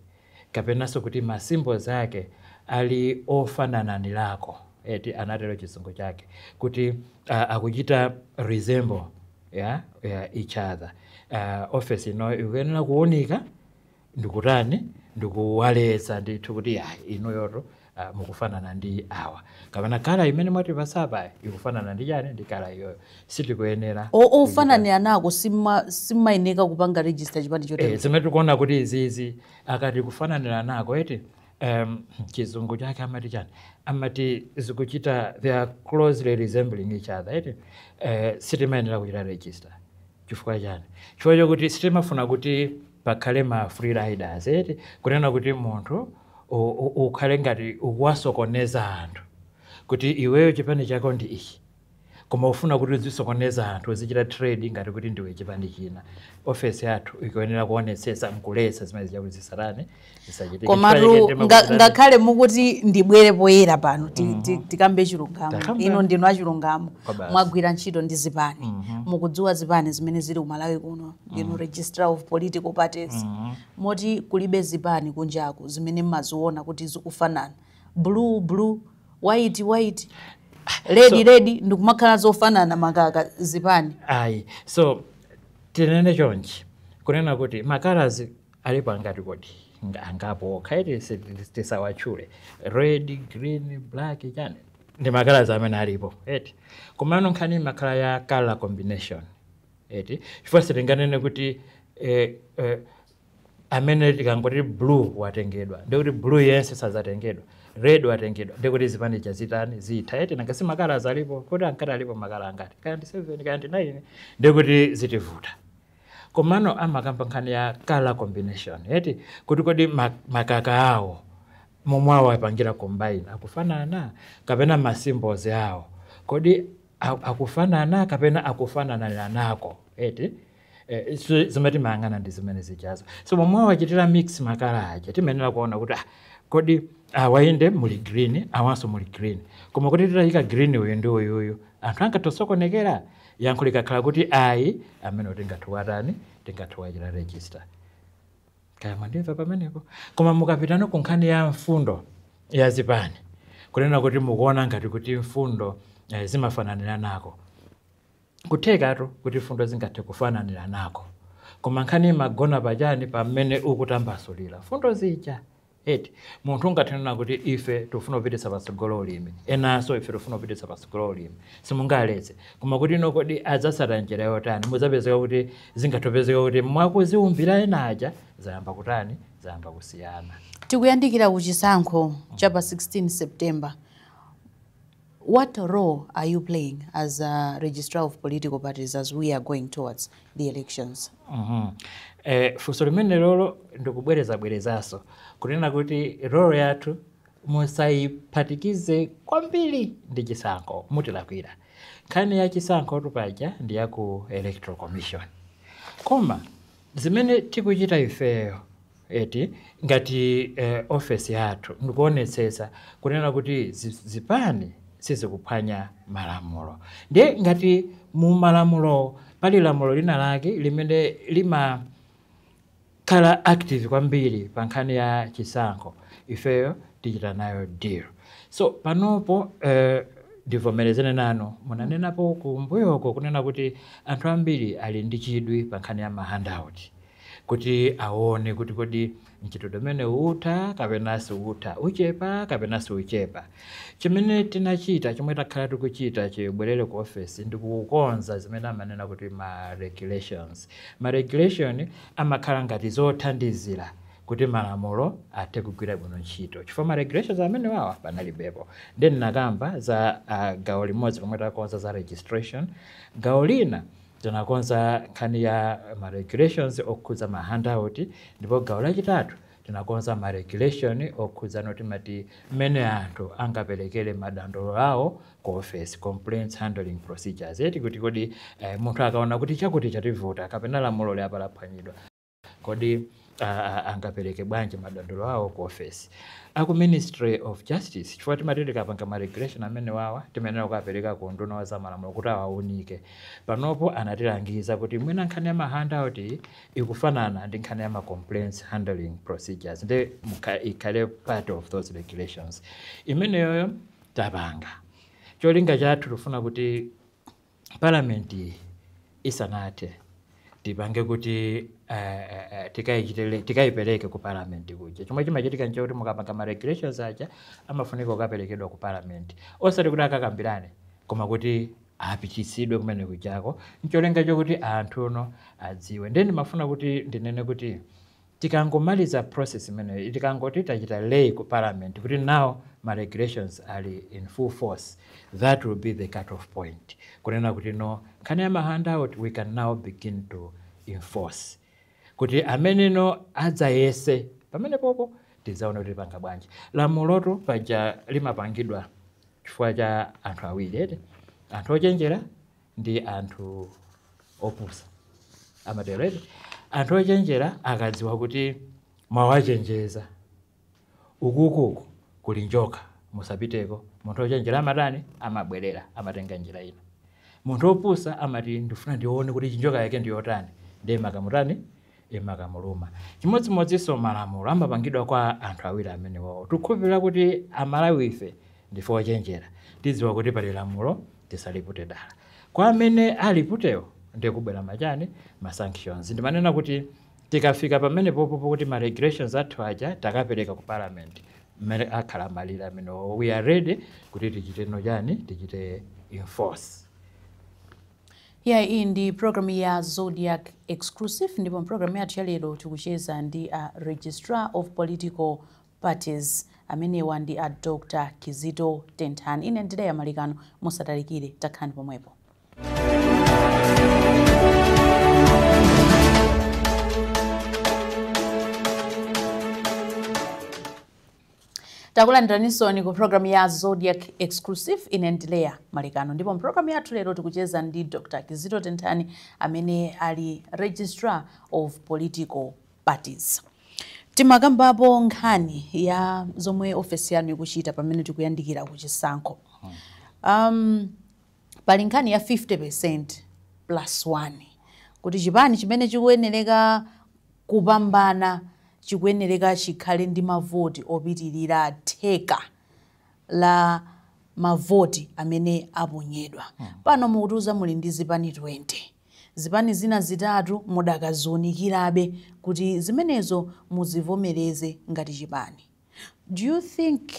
kapenanso kuti ma symbols ake ali ofanananirako, eti, anatero chizungu chake kuti akuchita resemble yeah, each other. Office ino ikuyenera kuunika ndikutani, ndikuwaletsa ndithu kuti ayi, inuyoto mukufanana ndi awa, kapena colour imene mwatipasapa ikufanana ndi chani, ndi colour iyoyo, sitikuyenera. Ofananira nako simayeneka kupanga register chipani chotero? Eh, zimene tikuona kuti izizi akati kufananira nako, eti, chizungu chake amati chani, amati zikuchita, they are closely resembling each other, eti, sitimayenera kuchita register. Chifukwa chani? Chifukwa chokuti sitimafuna kuti pakhale ma free riders, eti, kunena kuti munthu ukhale ngati ukuwasokoneza anthu kuti iweyo chipani chako ndi ichi, koma ufuna kuti uzisokoneza anthu, uzichita trade ngati kuti ndiwe chipani china. Ofesi yathu ikuyenera kuonetsetsa nkuletsa zimene zichakuti zisatani, zisachitike. Komatu Chifukwa chake ngakhale mukuti ndibwere poyera pano, tikambe chilungamo. Takamba. Ino ndinu achilungamo. Kwa basi. Mwagwira ntchito ndi zipani, mukudziwa zipani zimene zili kumalawi kuno. Ndinu registrar of political parties, moti kulibe zipani kunjaku zimene mmaziona kuti zikufanana, blue blue, white white, red red, ndikumakhala zofanana makaka zipani? Ayi, so tinene chonchi, kunena kuti ma colours alipo angati kodi? Angapo okha, iti, tisawatchule, red, green, black, chani, ndi ma colours amene alipo, eti. Komano nkhani imakhala ya color combination, eti, chifukwa sitinganene kuti amene tikangoti blue watengedwa ndikuti blue yense sazatengedwa, red watengedwa ndikuti zipani chazitani, zitha, eti. Nanga si ma colours alipo kuti ankati alipo ma colour angati, kaya ndi 7, kaya ndi 9, ndikuti zitivuta. Komano amakamba nkhani ya color combination, eti, kuti kodi makaka awo momwe awo apangira combine akufanana, kapena ma symbols awo kodi akufanana kapena akufanana nako, eti. So zimene timayang'ana ndi zimene zichazo. So momwe wachitira mix ma colour aja, timayenera kuona kuti kodi awa inde muli green, awanso muli green, koma kuti titayika green uyu ndi uyuyu anthu ankatosokonekera? Yankho likakhala kuti ayi, amene tingathe watani, tingathe wachita register. Kaya mwandimva pamenepo? Koma mukapitano ku nkhani ya mfundo ya zipani, kunena kuti mukuona ngati kuti mfundo zimafananira nako, kuthekatu kuti mfundo zingathe kufananira nako, koma nkhani imagona pachani? Pamene ukutambasulira mfundo zija, eti. Munthu ungathenena kuti ife tifuna kupititsa patsogolo ulimi, enanso ife tifuna kupititsa patsogolo ulimi, simungaletse. Koma kuti ino kodi adzasata njira yotani? Mudzapezeka kuti zingathopezeka kuti mwakuziumbira ena aja zayamba kutani, zayamba kusiyana. Tikuyandikira kuchisankho cha pa 16 September. What role are you playing as a registrar of political parties as we are going towards the elections? Funso limene lolo ndikubwereza bwerezanso kunena kuti role yathu musayiphatikize kwambiri ndi chisankho, mutilakwira. Nkhani ya chisankho tupaja ndi ya ku Electoral Commission, koma zimene tikuchita ifeyo, eti, ngati ofesi yathu ndikuonetsetsa kunena kuti zipani sizikuphwanya malamulo. Ndiye ngati mu malamulo pali lamulo lina lake limene limakhala active kwambiri pa nkhani ya chisankho, ifeyo tichita nayo deal. So panopo ndivomerezene nanu, munanenapo kumbuyoko kunena kuti anthu ambiri ali ndi chidwi pa nkhani ya ma handout, kuti aone kuti kodi mchitidwe umene utha kapena siutha, uchepa kapena siuchepa. Chimene tinachita, chomwe takhala tikuchita chibwerere ku office, ndi kukonza zimene amanena kuti ma regulations. Ma regulation amakhala ngati zothandizira kuti malamulo athe kugwira bwino ntchito, chifukwa ma regulations amene wawa panalibepo. Then nakamba za gawo limodzi lomwe takonza za registration, gawo lina tinakonza nkhani ya ma regulations okhudza ma handout, ndipo gawo lachitatu tinakonza ma regulation okhudza noti mati mmene anthu angaperekere madandaulo awo ku office, complaints handling procedures, eti kuti kodi munthu akaona kuti chakuti chativuta kapena lamulo liapa laphwanyidwa, kodi angapereke bwanji madandaulo awo ku office. Aku Ministry of Justice, chifukwa timati tikapanga ma regulation amene wawa timayenera kukapereka ku nduna wa zamalamulo kuti awaunike. Panopo anatilangiza kuti mwina nkhani ya ma handout ikufanana ndi nkhani ya ma complaints handling procedures, ndi ikhale part of those regulations. Imeneyoyo tapanga. Cholinga chathu tifuna kuti parliament isanathe tipange kuti tikayipereke ku parliament kuja. Chomwe chimachitika nchakuti mukapanga ma regulations aja amafunika kukaperekedwa ku parliament, osati kuti akakambirane, koma kuti apititsidwe kumene kujako, ncholinga chokuti anthu uno adziwe. Then ndimafuna kuti ndinene kuti tikangomaliza process imeneyo, tikangoti tachita lay ku parliament kuti now ma regulations ali in full force, that will be the cut off point kunena kuti no, nkhani ya ma handout we can now begin to enforce, kuti ameneno adzayese pamene popo tidzaona kuti panga bwanji. Lamulotu paja limapangidwa chifukwa cha anthu awiri, eti anthu ochenjera ndi anthu opusa, amatero eti. Anthu ochenjera akadziwa kuti mwawachenjeza ukukuku kuli njoka musapiteko, munthu ochenjera amatani? Amabwerera, amatenga njira ina. Munthu opusa amati ndifuna ndione kuti njoka yake ndiyotani, ndiye makamutani, imakamuluma. Chimodzimodzinso malamulo amapangidwa kwa anthu awiri amenewawo. Tikukhulupirira kuti Amalawi ife ndife ochenjera, tidziwa kuti pali lamulo tisalipute dala. Kwa amene aliputewo ndiye kubwera machani, ma sanctions. Ndimanena kuti tikafika pamene popo kuti ma regulations athu aja takapereka ku parliament, mmene akhala malire amenewo, we are ready kuti tichite nojani, tichite enforce. Yeah, iyi ndi program ya Zodiak Exclusive, ndipo program yathu ya lero tikucheza ndi a Registrar of Political Parties amenewa ndi a Dr. Kizito Tenthani. Ine ndileya Malikano, musatalikire, takhalani pomwepo. Takulandiraninso ku program ya Zodiak Exclusive, ine ndileya Malikano, ndipo program yathu lero tikucheza ndi Dr. Kizito Tenthani amene ali Registrar of Political Parties. Timakambapo nkhani ya zomwe ofesi yanu ikuchita pamene tikuyandikira kuchisankho. Pali nkhani ya 50% plus 1 kuti chipani chimene chikuyenereka kupambana chikuyenereka chikhale ndi mavoti opitirira theka la mavoti amene aponyedwa. Pano mukutiuza muli ndi zipani 20, zipani zina zitatu mudakaziunikirabe kuti zimenezo muzivomereze ngati chipani. Do you think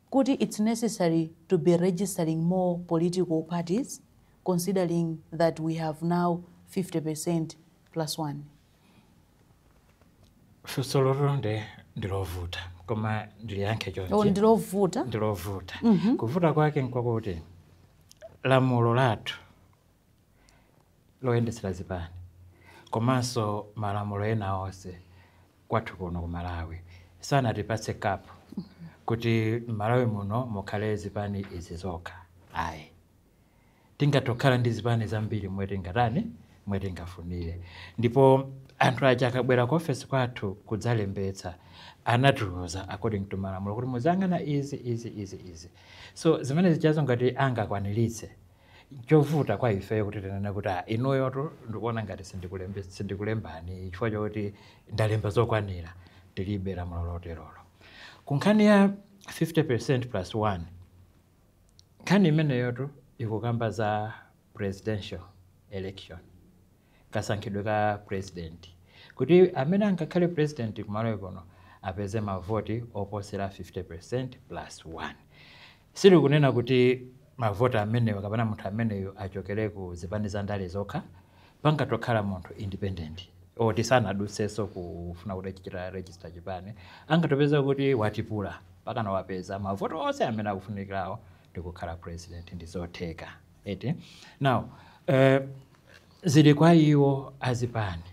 kuti it's necessary to be registering more political parties considering that we have now 50% plus 1? Funso lolonde ndilovuta, koma ndiliyankhe chonchi. Oh, ndilovuta? Ndilovuta. Kuvuta kwake nkwakuti lamulo lathu loyendetsera zipani komanso malamulo ena onse kwathu kuno ku Malawi sanatipatse cap kuti Malawi muno mukhale zipani izi zokha. Ayi, tingatokhala ndi zipani zambiri mwe tingatani, mwe tingafunire. Ndipo anthu aja akabwera ku office kwathu kudzalembetsa anatiuza according to malamulo kuti muzangana izi izi izi izi. So zimene zichazo ngati angakwaniritse, chovuta kwa ifeyo kuti tinene kuti inuyotu ndikuona ngati sindikulembani chifukwa chokuti ndalemba zokwanira, tilibe lamulo loterolo. Ku nkhani ya 50% plus 1, nkhani imeneyotu ikukamba za presidential election, kasankhidwe ka president, kuti amene angakhale president kumalo kuno apeze mavoti oposera 50% plus 1. Silikunena kuti mavoti amenewo kapena munthu ameneyo achokere ku zipani za ndale zokha. Pangatokhala munthu independent oti sanadutsenso kufuna kuti achichita register chipani, angatopeza kuti watipula pakana wapeza mavoti onse amene akufunikirawo ndikukhala president, ndizotheka eti. Now zili kwa iwo azipani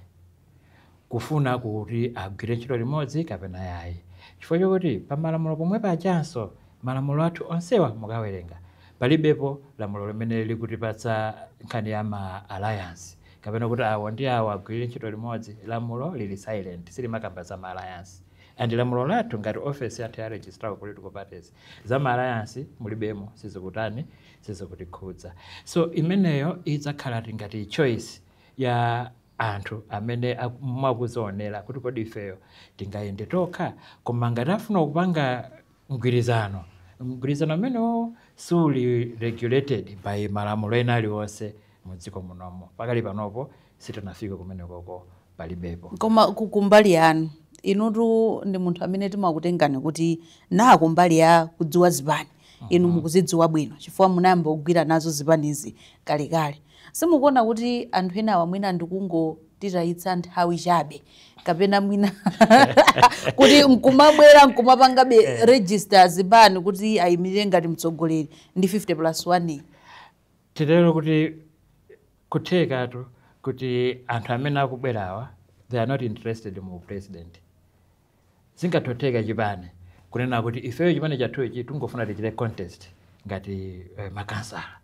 kufuna kuti agwire ntchito limodzi kapena yayi, chifukwa chokuti pamalamulo pomwe pachanso, malamulo athu onsewa mukawerenga, palibepo lamulo limene likutipatsa nkhani ya ma alliance kapena kuti awo ndi awo agwire ntchito limodzi. Lamulo lili silent, silimakamba za ma alliance. And lamulo lathu ngati office yathu ya Registrar of Political Parties, za ma alliance mulibemo, sizikutani, sizikutikhudza. So imeneyo idzakhala ngati choice ya anthu amene mwakuzionera kuti kodi ifeyo tingayende tokha. Koma ngati afuna kupanga mgwirizano, mgwirizano amenewo suli regulated by malamulo ena aliwonse mudziko munomo. Pakali panopo sitinafike kumenekoko, palibepo. Koma kumbali yanu inutu ndi munthu amene timakutengani kuti na kumbali ya kudziwa zipani, inu mukuzidziwa bwino chifukwa munayamba kugwira nazo zipanizi kalekale. Simukuona kuti anthu enawa mwina ndikungotitayitsa nthawi chabe, kapena mwina kuti nkumabwera nkumapangabe register zipani kuti ayimirire ngati mtsogoleri ndi 50 plus 1? Titero kuti kuthekatu kuti anthu amene akubwerawa, they are not interested mu president. Zingathotheka chipani kunena kuti ifeyo chipani chathuchi tungofuna tichite contest ngati makansala,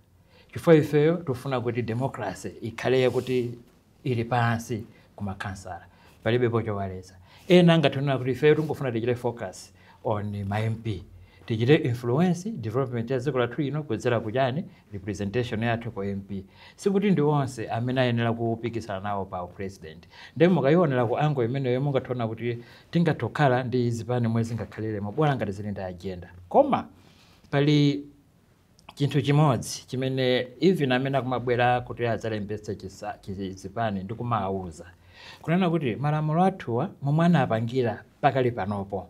chifukwa ifeyo tifuna kuti democracy ikhale kuti ili pansi kumakansala, palibepo chowaletsa. Ena angatinena kuti ifeyo tungofuna tichite focus on ma MP, tichite influence development ya dziko lathu lino kudzera kuchani, representation yathu ku MP. Sikuti ndi onse amene ayenera kupikisana nawo pa president. Ndi mukayionera ku angle imeneyo, mungathiona kuti tingatokhala ndi zipani mwe zingakhaliremo, bola ngati zili ndi agenda. Koma pali chinthu chimodzi chimene even amene akumabwera kuti adzalembetse zipani ndikumawuza kunena kuti malamulo athuwa momwe anapangira pakali panopo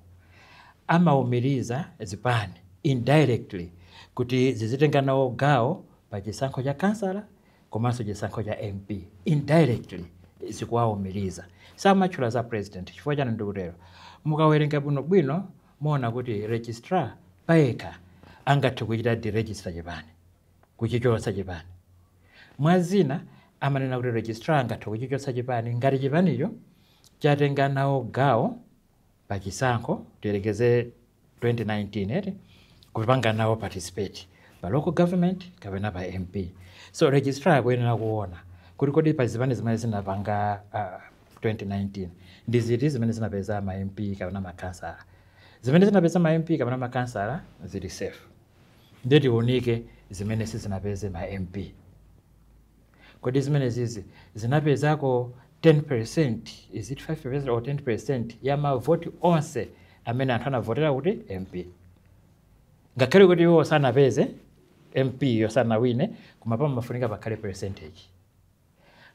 amawumiriza zipani indirectly kuti zizitenga nawo gawo pa chisankho cha kansala komanso chisankho cha MP. Indirectly zikuwawumiriza, samatchula za president. Chifukwa chani ndikutero? Mukawerenga bwinobwino muona kuti registrar payekha angathe kuchita deregister chipani, kuchichotsa chipani. Mwazina amanena kuti registrar angathe kuchichotsa chipani ngati chipanicho chatenga nawo gawo pa chisankho, tiyerekeze 2019 eti, kupanga nawo participate pa local government kapena pa MP. So registrar akuyenera kuona kuti kodi pa zipani zimene zinapanga 2019 ndi ziti zimene zinapeza ma MP kapena makansala. Zimene zinapeza ma MP kapena makansala zili safe, ndiye tiunike zimene sizinapeze ma MP. Kodi zimene zizi zinapezako 10%, is it 5% or 10% ya mavoti onse amene anthu anavotera kuti MP? Ngakhale kuti iwo sanapeze MP yo, sanawine, koma pamafunika pakhale percentage.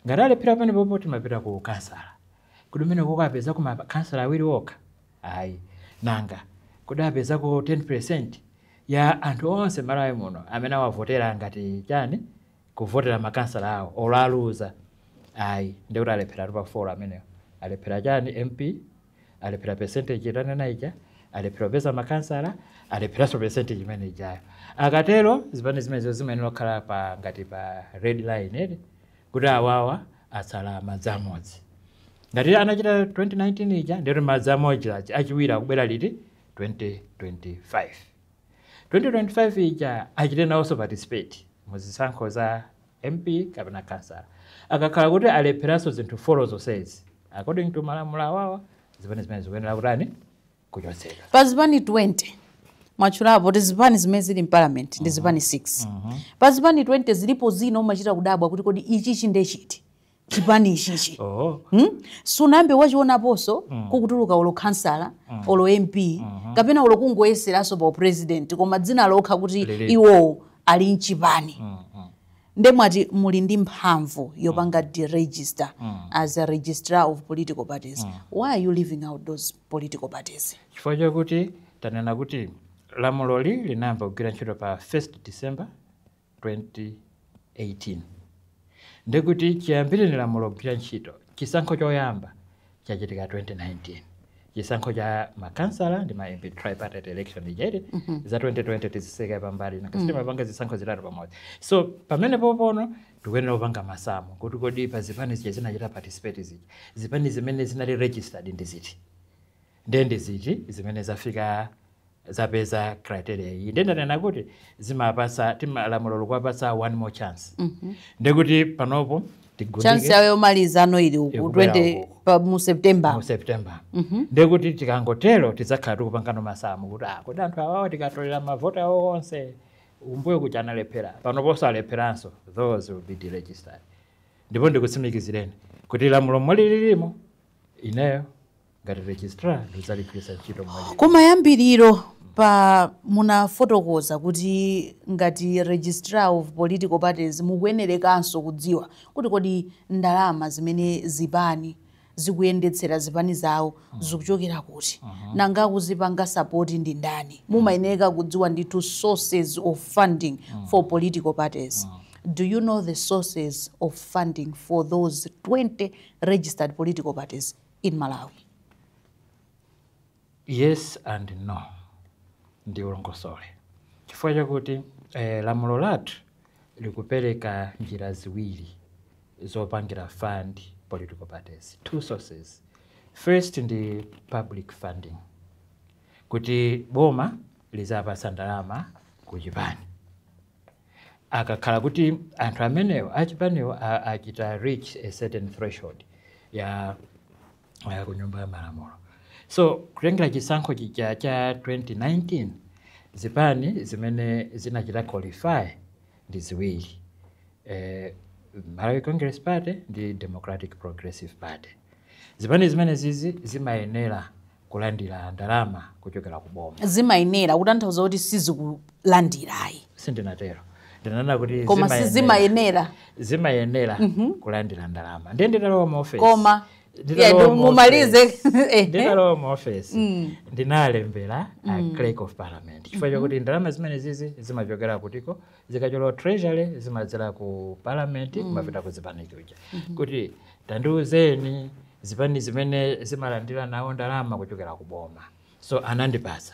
Ngati alephera pamenepopo, timapita ku kansala. Kodi umene kukapezako makansala awiri okha? Ayi. Nanga kodi apezako 10% ya anthu onse Malawi muno amene awavotera ngati chani, kuvotera makansala awo, olo aluza? Ayi. Ndikuti alephera pa 4 amenewo. Alephera chani? MP. Alephera percentage itanena ija, alephera kupeza makansala, alepheranso percentage imene ijayo. Akatero zipani zimenezo zimayenera kukhala pa ngati pa red line eti, kuti awawa atsala madzi amodzi. Ngati anachita 2019 ija, ndiyoti madzi amodzi achiwiri akubwera liti? 2025. 2025 ija achite nawonso participate muzisankho za MP kapena kansala. Akakhala kuti alepheranso zinthu four zonsezi, according to malamulo awawa, zipani zimene zikuyenera kutani? Kuchotsedwa. Pa zipani 20 mwatchulapo kuti zipani zimene zili mparliament ndi zipani 6. Pa zipani 20 zilipo zina umachita kudabwa kuti kodi ichi chinde chiti. Chipani ichichi. Oh. Sunayambe wachionaponso kukutuluka olo kansala, olo MP, kapena olo kungoyeseraso pa president, koma dzina lokha kuti Lili. iwowo ali mchipani. Nde mwati muli ndi mphamvu yopanga deregister as a registrar of political parties. Why are you leaving out those political parties? Chifukwa chakuti tanena kuti lamuloli linayamba kugwira ntchito pa 1st December 2018, ndikuti chiyambire ni lamulo kugwira ntchito, chisankho choyamba chachitika 2019, chisankho cha makansala ndi ma MP, tripartite election ijere. Za 2020 tiziseka pambali, nakasiti mapanga zisankho zitatu pamodzi. So pamene popono tikuyenera kupanga masamu kuti kodi pa zipani zija zinachita participate zija, zipani zimene zinali registered ndi ziti, ndiye ziti zimene zafika, zapeza criteria iyi. Ndiye ndanena kuti zimapasa timalamulo likuwapasa one more chance. Ndekuti panopo tigundike. Chance yawo yomaliza ano ili uku Ikubwera 20 uku. pa mu September. Mu September. Ndekuti tikangotero tidzakhala tikupangano masamu kuti ah, kodi anthu awawa tikatolera mavoti awo onse umbuyo kuti analephera, panoponso alepheranso, those will be deregistered. Ndipo ndikutsimikizireni kuti lamulo molililimo, ineyo ngati registrar ndidzaligwiritsa ntchito mwalili. Kumayambiriro pa munafotokoza kuti ngati registrar of political parties mukuyenerekanso kudziwa kuti kodi ndalama zimene zipani zikuyendetsera zipani zawo zikuchokera kuti, nanga kuzipanga support ndi ndani. Mumayenera kudziwa ndithu sources of funding for political parties. Do you know the sources of funding for those 20 registered political parties in Malawi? Yes and no. Ndi ulongosole, chifukwa chakuti lamulo lathu likupereka njira ziwiri zopangira fund political parties, two sources. First ndi public funding, kuti boma lizapasa ndalama ku chipani akakhala kuti anthu amenewo achipaniwo achita reach a certain threshold ya ku Nyumba ya Malamulo. So kutengera chisankho chija cha 2019, zipani zimene zinachita qualify ndi ziwiri, Malawi Congress Party ndi Democratic Progressive Party. Zipani zimene zizi zimayenera kulandira ndalama kuchokera ku boma. Zimayenera kutanthauza kuti sizikulandirayi? Sindinatero, ndinanena kuti Koma sizimayenera. Zimayenera kulandira ndalama. Ndiye nditalowa mu office, Koma nditalowa yeah, mu mumalize. Nditalowa mu office ndinalembera a Clerk of Parliament, chifukwa chakuti ndalama zimene zizi zimachokera kutiko? Zikachokera Treasury zimadzera ku Parliament, kumapita ku zipani kuja, kuti tandiuzeni zipani zimene zimalandira nawo ndalama kuchokera ku boma. So anandipasa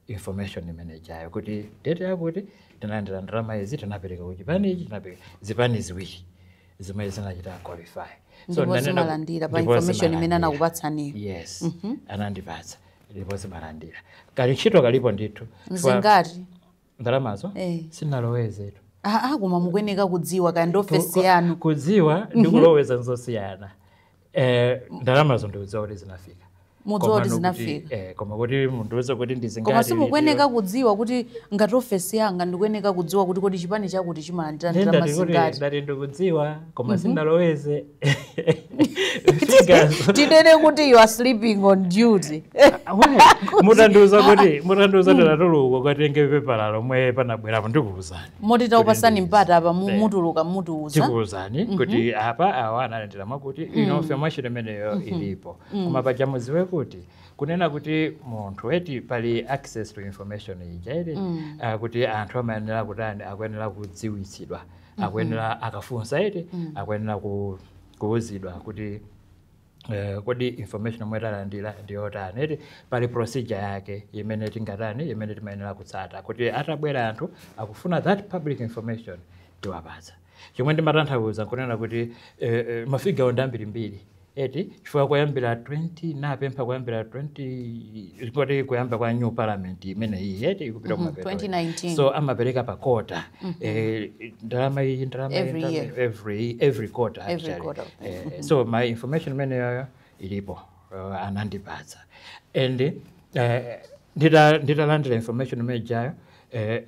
information imene ijayo kuti date yakuti tinalandira ndalama izi, tinapereka ku chipani ichi, tinapereka zipani ziwiri zimene zinachita qualify. Ndipo zimalandira pa Ndipo information imene zimalandira. Anakupatsaniyo? Yes, anandipatsa, ndipo zimalandira. Kali ntchito kalipo ndithu. Zingati? Ndalamazo? Eh. Sinalowezetu. Ah, koma mukuyeneka kudziwa, kaya ndi ofesi yanu. Kudziwa ndi kuloweza nzosiyana. Ndalamazo ndikudziwa kuti zinafika. Mudziwa kuti Koma zinafika. Koma kuti mundiuze kuti ndizingati Koma simukuyeneka kudziwa kuti ngati ofesi yanga ndikuyeneka kudziwa kuti kodi chipani chakuti chimalandira ndalama Ndati kuti zingati? Ndati ndikudziwa, koma sindaloweze figures. Tinene kuti you are sleeping on duty? Why? Mutandiuza kuti tatuluka ukatenge pepala lomwe panabwerapo, ndikuwuzani. Moti taupasani mpata apa, Eh. mutuluka mutiuza. Tikuwuzani kuti apa awa analandira mwakuti. Ino information imeneyo ilipo, koma paja mudziwe kuti kunena kuti munthu eti pali access to information ija ili, kuti anthu amayenera kutani? Akuyenera kudziwitsidwa, akuyenera akafunsa eti, akuyenera kuwuzidwa kuti kodi information omwe talandira ndiyotani eti. Pali procedure yake imene tingatani, imene timayenera kutsata kuti atabwera anthu akufuna that public information, tiwapatsa. Chomwe ndimatanthauza nkunena kuti ma figure ndi ambirimbiri eti, chifukwa kuyambira 20 napempha kuyambira 20 koti kuyamba kwa new Parliament imene iyi eti ikupita kumapeto. 2019. So amapereka pa quarter, ndalama iyi, ndalama iyi, Every ndalama year. Every quarter, Every actually. quarter. So my information imeneyoyo ilipo, anandipatsa and nditalandira information imenejayo,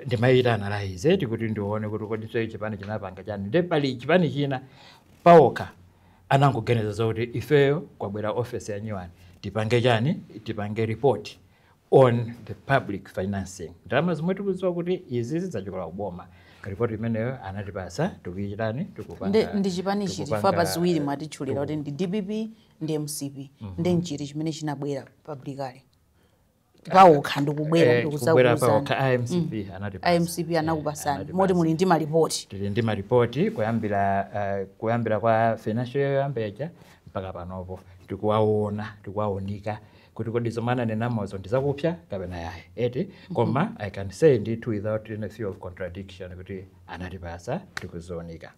ndimayita analyze eti kuti ndione kuti kodi so chipani chinapanga chani. Ndi pali chipani china paokha Anangoganiza zakuti ifeyo kwabwera office ya nyuwani, tipange chani? Tipange report on the public financing, ndalama zomwe tikudziwa kuti izi zidzachokera kuboma. Ripoti imeneyo anatipasa, tikuichitani? Tikupanga. Ndi chipani chiti? Pa ziwiri mwatitchulira kuti ndi DPP ndi MCP, ndi nchiti chimene chinabwera publicly pawokha ndikubwera? Kubwera Ndikuzakuuzani. Pawokha IMCP anatipasa. IMCP anakupasani? Anatipasa. Moti muli ndi malipoti? Tili ndi maripoti kuyambira kwa financial year yoyamba mpaka panopo. Tikuwaona, tikuwaonika kuti kodi zomwe ananenamozo ndizakupsa kapena yayi, eti? Koma I can say ndithu without any fear of contradiction kuti anatipasa, tikuzionika.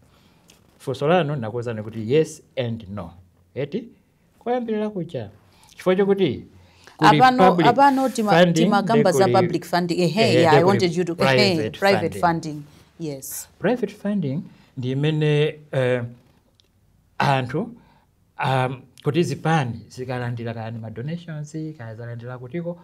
Funso lanu nakuwuzani kuti yes and no, eti? Koyambirira kucha, chifukwa chokuti kuli Apano public apano funding, timakamba za ndi kuli public funding, ehe. Ehe, Yeah, I ndi kuli wanted you to, ehe, private private funding. funding, yes. Private funding ndi imene anthu kuti zipani zikalandira kani ma donations, kaya zalandira kutiko,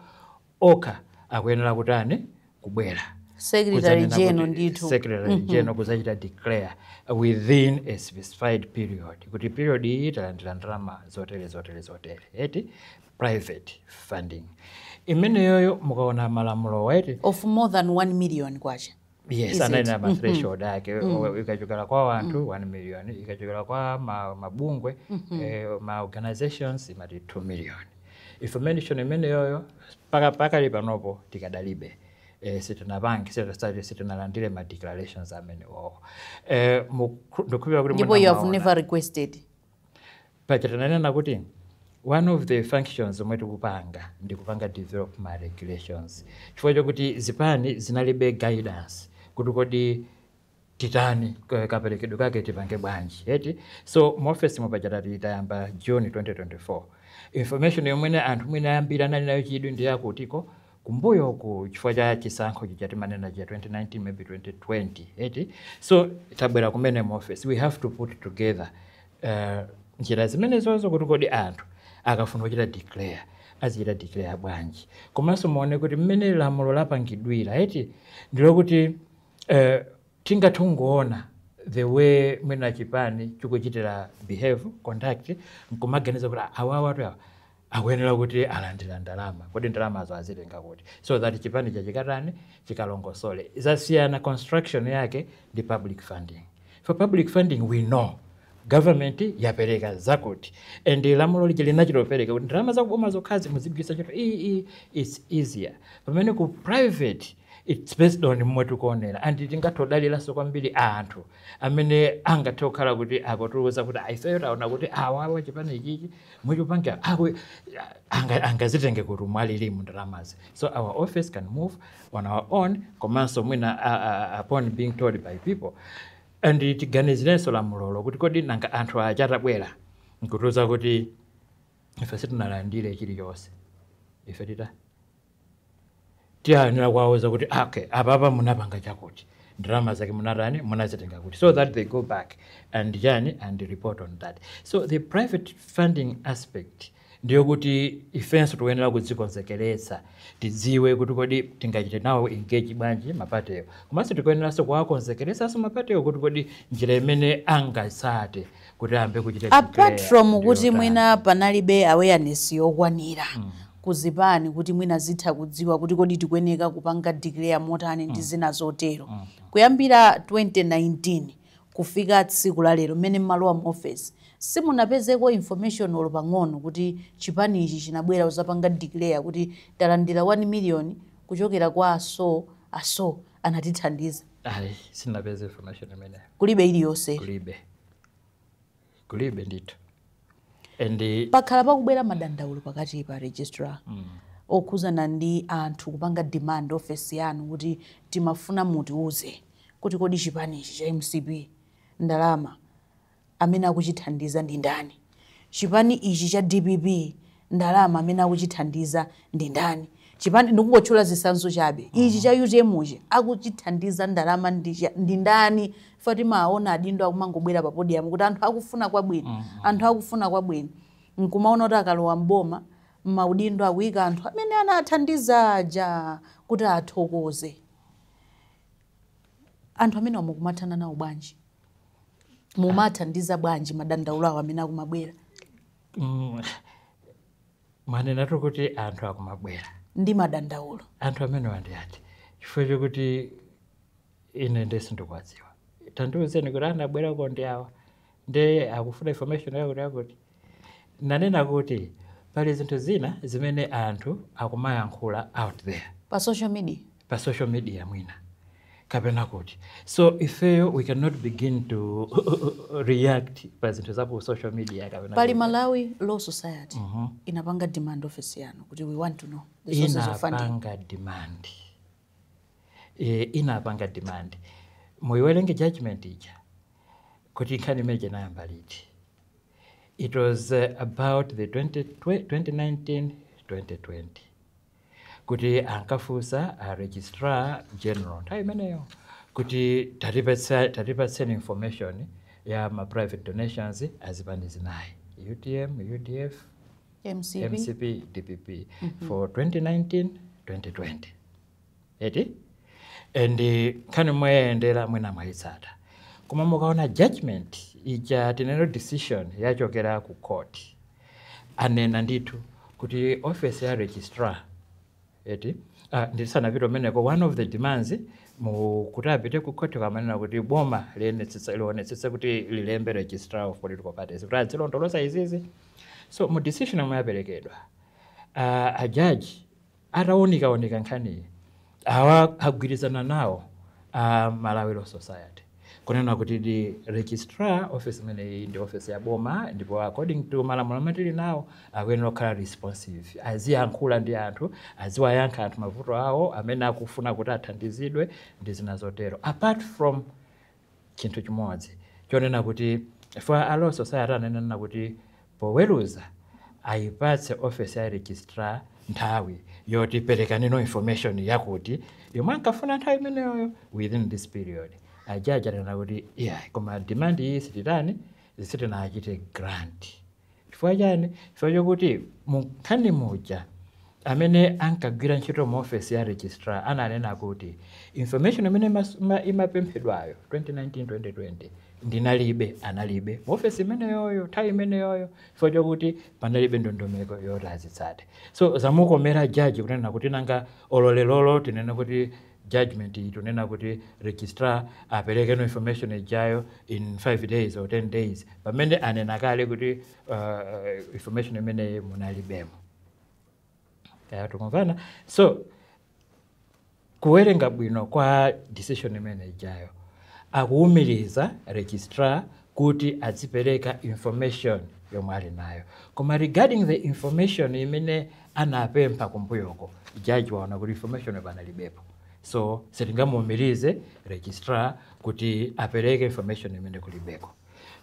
okha akuyenera kutani? Kubwera Secretary kudzanena General kuti ndithu. Secretary General kuzachita declare within a specified period kuti period iyi talandira ndalama zotere, zotere, zotere, eti? Private funding imeneyoyo mukaona malamulo, eti? Of more than 1 million kwacha. Yes. Is it? Ananena ma threshold ake. Ikachokera kwa anthu 1 million, ikachokera kwa mabungwe, ma organizations imati 2 million. Information imeneyoyo paka pakali panopo tikadalibe, sitinapange, sitinalandire ma declarations amenewowo. Ndikukhulupirira kuti Ndipo you have munamaona. never requested? Pacha tinanena kuti one of the functions zomwe tikupanga ndi kupanga develop ma regulations, chifukwa chokuti zipani zinalibe guidance kuti kodi titani, kaperekedwe kake tipange bwanji, eti? So muofesi mupacha tati tayamba June 2024. Information yomwene anthu mwina ayambira anali nayo chidwi ndi yakutiko kumbuyoku, chifukwa cha chisankho chija timanena cha 2019, maybe 2020, eti? So tabwera kumene mu office, we have to put together njira zimenezozo kuti kodi anthu akafuna kuchita declare azichita declare bwanji. Komanso muone kuti mmene lamulo lapangidwira, eti, ndilokuti tingathe kungoona the way mwina chipani chikuchitira behave, conduct, nkumaganiza kuti awawa atu awa akuyenera kuti alandira ndalama, kodi ndalamazo azitenga kuti, so that chipani chachikatani? Chikalongosole. Zasiyana construction yake ndi public funding. For public funding we know government yapereka zakuti, and lamulo lija linachitopereka kuti ndalama zakuboma zokhazi muzigwiritsa ntchito iyi. It's easier. Pamene ku private it's based on mmwe tikuonera, and tingatodaliranso kwambiri anthu amene angathe kukhala kuti akutiuza kuti ifeyo taona kuti awawa chipani ichichi muchipange angazitenge kuti mwalilimu ndalamazi. So our office can move on our own, komanso mwina upon being told by people. And tiganizirenso lamulolo kuti kodi nanga anthu aja atabwera nkutiuza kuti ife sitinalandire chilichonse, ife tita tiyanira kuwauza kuti okay, apapa munapanga chakuti, ndalama zake munatani, munazitenga kuti, so that they go back and chani and report on that. So the private funding aspect ndiyo kuti ifenso tikuyenera kudzikonzekeretsa, tidziwe kuti kodi tingachite nawo engage bwanji ma party wo, komanso tikuyeneranso kuwakonzekeretsanso ma party wo kuti kodi njira imene angatsate kuti ayambe kuchita Apart declare from kuti ndiyotani. Mwina panalibe awareness yokwanira kuzipani kuti mwina zitha kudziwa kuti kodi tikuyeneka kupanga declare motani ndi zina zotero, kuyambira 2019 kufika tsiku la lero mmene mmalowa mu office, simunapezeko information olo pang'ono kuti chipani ichi chinabwera kuzapanga declare kuti talandira 1 million kuchokera kwa aso aso anatithandiza? Ayi, sinapeze information imeneyo. Kulibe iliyonse? Kulibe, kulibe ndithu, and Pakhala pakubwera madandaulo pakati pa registrar okhuzana ndi anthu kupanga demand office yanu kuti timafuna mutiuze kuti kodi chipanichi cha MCP ndalama amene akuchithandiza ndi ndani, chipani ichi cha DPP ndalama amene akuchithandiza ndi ndani, chipani, ndikungotchula zitsanzo chabe, ichi cha UTM chi akuchithandiza ndalama ndi ndani. Fa timaona adindo akumangobwera pa podium kuti anthu akufuna kwabwino, anthu akufuna kwabwino, nkumaona kuti akalowa mboma maudindo akuyika anthu amene anathandiza aja kuti athokoze. Anthu amene wamukumathana nawo bwanji? Mumathandiza bwanji madandaulo awo amene akumabwera? Mwanenatu kuti anthu akumabwera ndi madandaulo. Anthu amene wandiyati chifukwa chokuti ine ndisindikuwadziwa, tandiuzeni kuti anabwerako ndi awa, nde akufuna information yakuti yakuti. Nanena kuti pali zinthu zina zimene anthu akumayankhula out there pa social media, pa social media mwina kapena kuti. So ifeyo we cannot begin to react pa zinthu za ku social media kapena Pali kuti. Malawi Law Society inapanga demand office yanu kuti we want to know the sources of funding. Inapanga demand, inapanga demand. Muiwerenge judgment ija kuti nkhani imene inayamba liti. It was about the 20, 2019 2020 kuti ankafunsa a registrar general nthawi imeneyo kuti tatipatseni information ya ma private donations azipani zinayi, UTM, UDF, MCP, MCP, DPP, for 2019 2020, eti? And nkhani mwayendera mwina mwayitsata, koma mukaona judgment ija, tineno decision yachokera ku court, anena ndithu kuti office ya registrar, eti? Ndisanapite umeneko, one of the demands mu kuti apite ku court kamanena kuti boma lionetsetse kuti lilembe registrar of political parties kuti adzilondoloza izizi. So mu decision yomwe yaperekedwa, ajaji atawunikawonika nkhaniyi, awa agwirizana nawo a Malawi Law Society kunena kuti the registrar office imeneyi ndi office ya boma, ndipo according to malamulo amene tili nawo akuyenera kukhala responsive, aziyankhula ndi anthu, aziwayankha anthu mavuto awo amene akufuna kuti athandizidwe ndi zina zotero. Apart from chinthu chimodzi chonena kuti for a Law Society ananena kuti poweruza ayipatse office ya registrar nthawi yoti perekanino information yakuti yomwe ankafuna nthawi imeneyoyo within this period. Ajaji anena kuti yeah, koma demand iyi sititani, sitinachite grant. Chifukwa chani? Chifukwa chokuti mu nkhani muja amene ankagwira ntchito mu office ya registrar ananena kuti information imene imapemphedwayo 2019 2020 ndinalibe, analibe mu office imeneyoyo nthawi imeneyoyo, chifukwa chokuti panalibe ndondomeko yoti azitsate. So zamukomera jaji kunena kuti nanga ololelolo tinene kuti judgment iyi tunena kuti registrar apereke no information ijayo in 5 days or 10 days, pamene anena kale kuti information imeneyi munalibemo. Kaya tikumvana? So kuwerenga bwino kwa decision imene ijayo, akuwumiriza registrar kuti azipereka information yomwe ali nayo, koma regarding the information imene anapempha kumbuyoko, jaji waona kuti information panalibepo, so sitingamuwumirize registrar kuti apereke information imene kulibeko,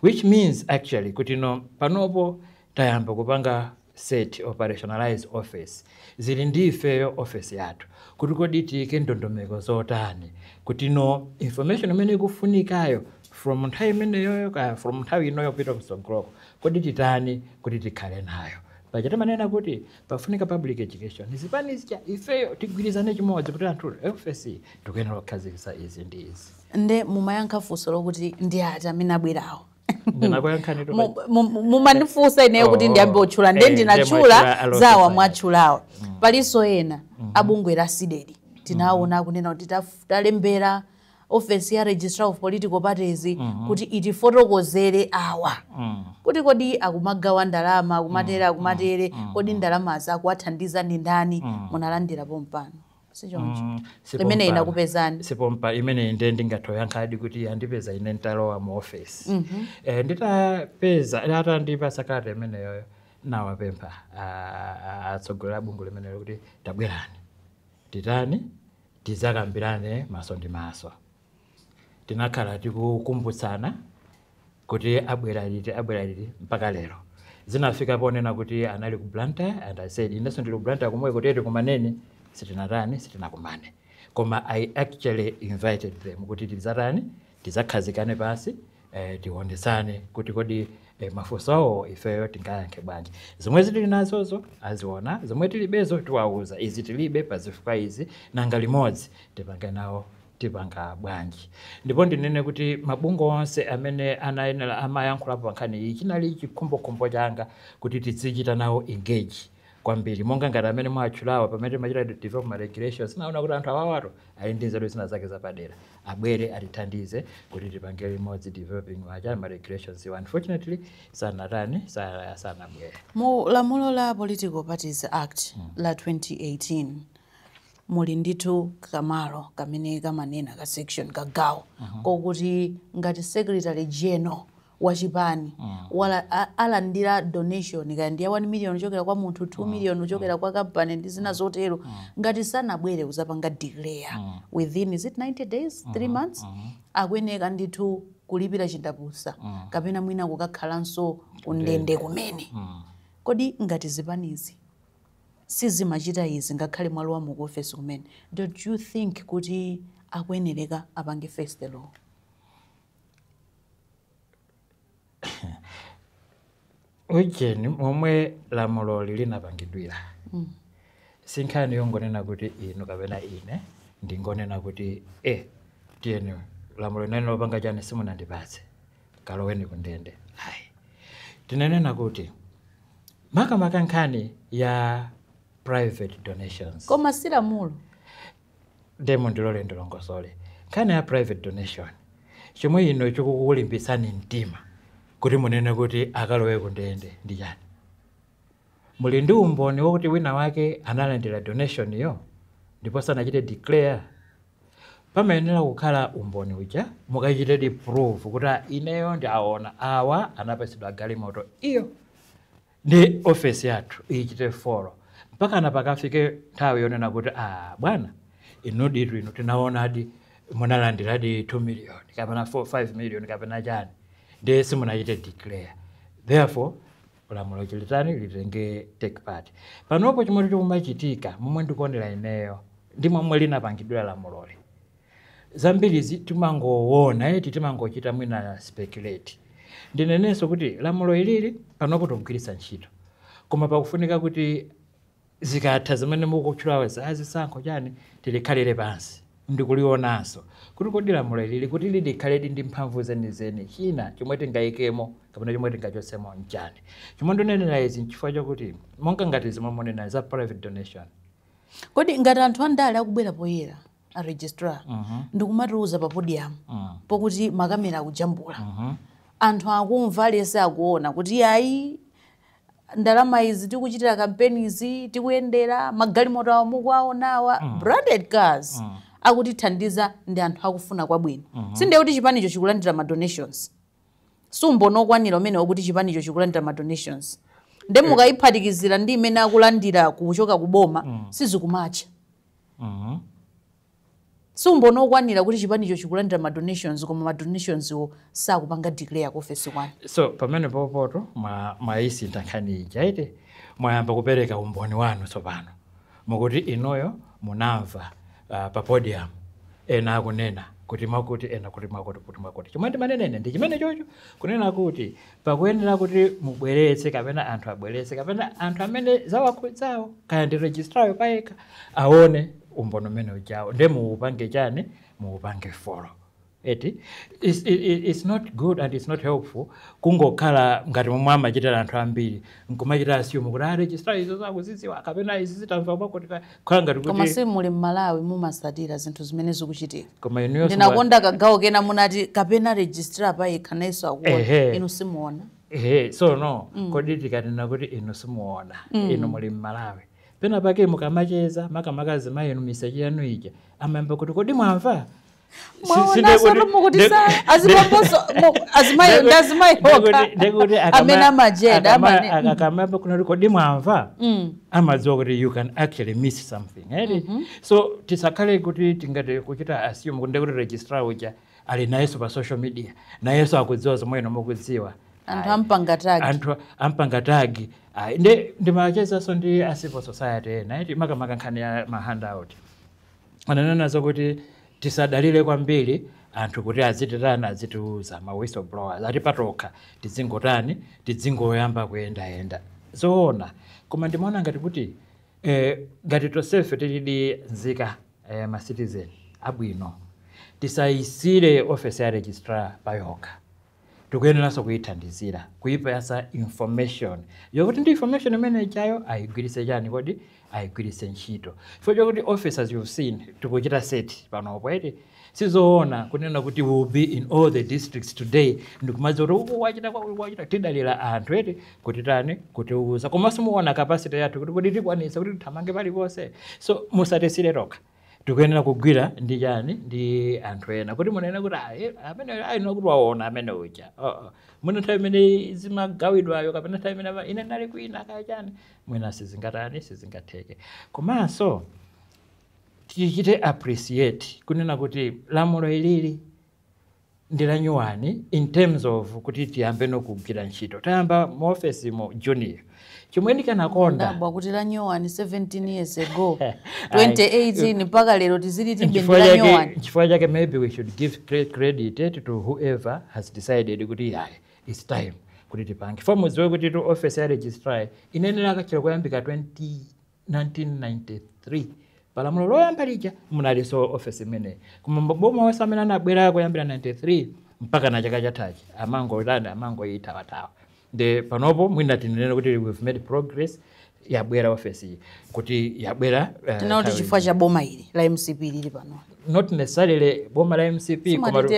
which means actually kuti no, panopo tayamba kupanga set operationalize office. Zili ndi ifeyo office yathu kuti kodi tiyike ndondomeko zotani kuti no, information imene ikufunikayo from nthawi imeneyoyo kaya from nthawi inoyo kupita kutsogoloko, kodi titani kuti tikhale nayo? Paja timanena kuti pafunika public education. Zipani zija, ifeyo tigwirizane chimodzi kuti anthu office tikuyenera kukhazikitsa izi ndi izi. Nde mumayankha funso lokuti ndi ati amene abwerawo? Ndinakuyankhani. Mumandifunsa ineyo kuti Oh, ndiyambe otchula, nde ndinatchula ndiye mwatchula zawa. Society. Mwatchulawa. Palinso ena abungwe la CDEDI, tinaona akunena kuti talembera office ya registrar of political parties kuti itifotokozere awa kuti kodi akumagawa ndalama, akumatere, akumatere, kodi ndalamazi akuwathandiza ndi ndani? Munalandira pompano, sichoncho? Sipompano. Imene inakupezani? Sipompa imene inde ndingathoyankhadi kuti andipeza ine ntalowa mu office. Nditapeza atandipasa kalata imeneyoyo, nawapempha atsogoleri a bungwe limenelo kuti tabwerani, titani, tizakambirane maso ndi maso. Tinakhala tikukumbutsana kuti abwera liti, abwera liti, mpaka lero. Zinafika ponena kuti anali ku Blantyre and I said inenso ndili ku Blantyre komwe kuti tikumaneni. Sitinatani, sitinakumane, koma I actually invited them kuti tizatani, tizakhazikane pasi, tionesane kuti kodi mafunso awo ifeyo tingayankhe bwanji. Zomwe zitili nazozo aziona, zomwe tilibezo tiwauza izi tilibe pazifukwa izi, nanga limodzi tipange nawo. Tipanga bwanji? Ndipo ndinene kuti mabungwe onse amene anayenera amayankhulapo pa nkhani iyi, chinali chikhumbokhumbo changa kuti tizichita nawo engage kwambiri, monga ngati amene mwatchulawa. Pamene timachita develop regulations, naona kuti anthu awawato ali ndi nzeru zina zake zapadera, abwere atithandize kuti tipange limodzi developing macha ma regulations iwo. Unfortunately sanatani, sanabwere. Mu lamulo la Political Parties Act la 2018 muli ndithu kamalo kamene kamanena ka section, kagawo kokuti ngati secretary general wa chipani wala alandira donation, kaya ndi ya 1 million kuchokera kwa munthu, 2 million kuchokera kwa kampani ndi zina zotero, ngati sanabwere kuzapanga declare within, is it 90 days, 3 months, akuyeneka ndithu kulipira chindapusa kapena mwina kukakhalanso kundende kumene. Kodi ngati zipanizi sizimachita izi, ngakhale mwalowa mu ofesi kumene, don't you think kuti akuyenereka apange face the law? Ujeni, momwe lamuloli linapangidwira, si nkhani yongonena kuti inu kapena ine ndingonena kuti tiyeni, lamulo linene lopanga chani, simunandipatse, kaloweni kundende. Ayi, tinenena kuti makamaka nkhani ya private donations. Koma si lamulo. Ndemo ndilole ndilongosole. Nkhani ya private donation, chomwe ino chikukulimbitsani mtima kuti munene kuti akalowe kundende ndi chani? Muli ndi umboni wokuti wina wake analandira donation yo ndipo sanachite declare? Pamayenera kukhala umboni uja mukachitedi prove kuti, "Ah, ineyo ndi aona awa anapatsidwa galimoto iyo," ndi ofesi yathu ichite follow mpaka na pakafike nthawi yonena kuti, "Ah, bwana, inu ditu inu tinaonadi munalandiradi 2 million kapena 4 5 million kapena chani, ndi simunachite declare, therefore lamulo chilitani litenge take part." Panopo chomwe chikumachitika, momwe ndikuonera ineyo ndi momwe linapangidwira lamuloli, zambirizi timangoona eti, timangochita mwina speculate. Ndinenenso kuti lamulo ilili panopo tikugwiritsa ntchito, koma pakufunika kuti zikatha zimene mukutchulawo zazisankho chani, tilikhalire pansi ndikulionanso kuti kodi lamulo ilili kuti lilikhaledi ndi mphamvu zenizeni, china chomwe tingayikemo kapena chomwe tingachotsemo nchani? Chomwe ndinenera izi nchifukwa chokuti monga ngati zomwe munena za private donation. Kodi ngati anthu andale akubwera poyera, a registrar, ndikumatiuza pa podium pokuti makamera akujambula, anthu akumva, aliyense akuona kuti ayi, ndalama izi tikuchitira kampeni izi, tikuyendera magalimoto awo mukuwaonawa, branded cars, akutithandiza ndi anthu akufuna kwabwino, sindiye kuti chipanicho chikulandira ma donations? Sumboni okwanira umene wakuti chipanicho chikulandira ma donations, nde mukayiphatikizira ndi imene akulandira kuchoka kuboma, sizikumatcha. Sumboni okwanira kuti chipanicho chikulandira ma donations, koma ma donations wo sakupanga declare ku ofesi kwanu. So pamene popoto mwayisintha nkhani ija ite, mwayamba kupereka umboni wanu tsopano, mukuti inuyo munamva pa podium ena akunena kuti mwakuti, ena kuti mwakuti, kuti mwakuti. Chomwe ndimanenene ndi chimene chocho, kunena kuti pakuyenera kuti mubweretse kapena anthu abweretse kapena anthu amene zawakhudzawo, kaya ndi registrayo payekha, aone umboni umene ujawo, nde muupange chani, muupange follow eti. It's not good and it's not helpful kungokhala ngati momwe amachitira anthu ambiri, nkumachita assume kuti a registrar izo zakuzidziwa kapena izi zitamva mwakuti, khala ngati Koma kuti si muli mmalawi, mumasatira zinthu zimene zikuchitika. Koma inuyo Ndinakonda kagawo kena munati kapena registrar payekha nayenso akuona. Inu simuona? Ehe, so no, kodi tikanena kuti inu simuona, inu muli mmalawi, pena pake mukamacheza, makamaka azimayi inu, miseche yanu ija amayamba kuti, "Kodi mwamva?" Mwaonanso mukuti sa azibamboso azimayi ndi azimayi okha amene amajeda amane Akamamba kunati, "Kodi mwamva?" amadziwa kuti you can actually miss something eti. So tisakhale kuti tingati kuchita assume kuti ndekuti registrar uja ali nayenso pa social media, nayenso akudziwa zomwe inu mukudziwa. Anthu ampanga tag. Anthu ampanga tag. Ayi, ndi ndimachezanso ndi a civil society ena eti, makamaka nkhani ya ma handout, ananena zokuti tisadalire kwambiri anthu kuti azititani, azitiuza, ma whistleblowers, ati patokha tizingotani, tidzingoyamba kuyendayenda. Zoona, koma ndimaona ngati kuti ngati tonsefe tilidi nzika, ma citizen abwino, Tisayisire office ya registrar payokha, tikuyeneranso kuyithandizira, kuyipasa information yokuti ndi information imene ichayo ayigwiritse chani, kodi ayigwiritse ntchito, chifukwa chokuti office, as you've seen, tikuchita set panopo, eti? Sizoona kunena kuti we will be in all the districts today ndikumadziwa kuti uku wachita kwa wachita. Tidalira anthu, eti, kuti tani, kutiuza. Komanso muona capacity yathu kuti tikwanisa kuti tithamange paliponse. So musatisire tokha, tikuyenera kugwira ndi chani, ndi anthu ena, kuti munene kuti "Ah, amene ayina kuti waona amene uja." Oh. Mwina nthawi imene zimagawidwayo kapena nthawi imene ine ndali kwina kaya chani, mwina sizingatani, sizingatheke. Komanso tichite appreciate kunena kuti lamulo ilili ndi la new one in terms of kuti tiyambe nokugwira ntchito. Tayamba mu office mu June. Chomwe ndikanakonda Ndabwa kuti la new one 17 years ago, 2018, mpaka lero tizili tibe ndi Chifukwa la chake new one. Chifukwa chake maybe we should give credit to whoever has decided kuti yayi, it's time kuti tipange. Fo mudziwe kuti tu office ya registrar inenera kachira kuyambika 20 1993. Palamulo loyamba lija munalinso office imeneyi, koma maboma onse amene anabwera kuyambira 93 mpaka na chaka chathachi amangotani, amangoyithawathawa. Ndi panopo mwina tinene kuti we've made progress, yabwera office iyi, kuti yabwera Tinauti nthawi. Chifukwa cha boma ili la MCP lili pano. Not necessarily boma la MCP. Sima Koma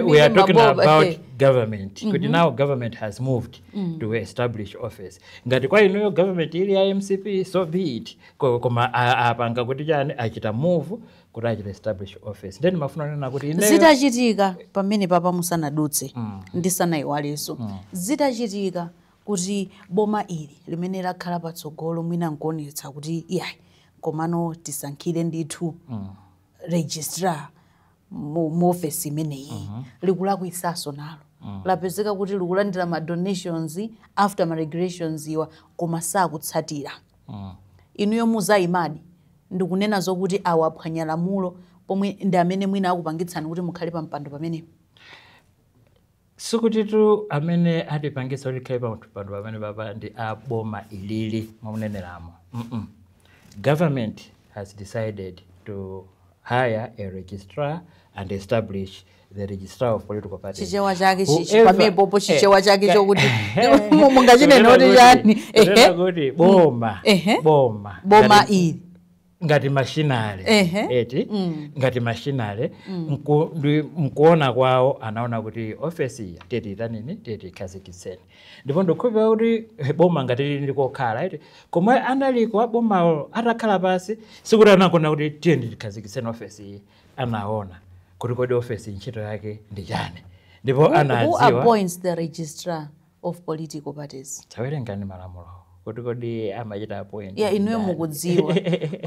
we are talking maboma, about government, kuti now government has moved to establish office. Ngati kwa inuyo government ili ya MCP, so be it. Koma apanga kuti chani, achita move kuti achita establish office. Then mafuna nena kuti ineyo Zitachitika pamene papa, musanadutse, ndisanayiwalenso, zitachitika kuti boma ili limene lakhala patsogolo mwina nkuonetsa kuti iyayi, komano tisankhire ndithu registrar mu office imeneyi, likulakwisanso nalo, lapezeka kuti likulandira ma donations after ma regulations iwa, koma sakutsatira, inuyo muzayimadi ndikunena zokuti awaphwanya lamulo pomwe ndi amene mwina akupangitsani kuti mukhale pa mpando pamenepo? Sikutitu amene atipangisa kuti tikhale pano pamene papa ndi aboma ilili mwamuneneramo. Government has decided to hire a registrar and establish the registrar of political parties. Chichewa chake chichi pamenepopo, chichewa chake chokuti mungachinena kuti chani? Kunena kuti boma boma Boma ngati ili ngati machinery, eti, ngati machinery, mkuona kwawo anaona kuti ofesi iyi tiyeti itanini, tiyeti ikhazikitseni. Ndipo ndikukhulupirira kuti boma ngati lili ndikokhala, eti, komwe analiko abomawo atakhala pasi, sikuti anakona kuti tiyeni tikhazikitseni ofesi iyi. Anaona kuti kodi ofesi ntchito yake ndi chani, ndipo Who anadziwa. appoints the registrar of political parties? Tawerengani malamulo kuti kodi amachita appoint Ya, inuyo ndani. mukudziwa,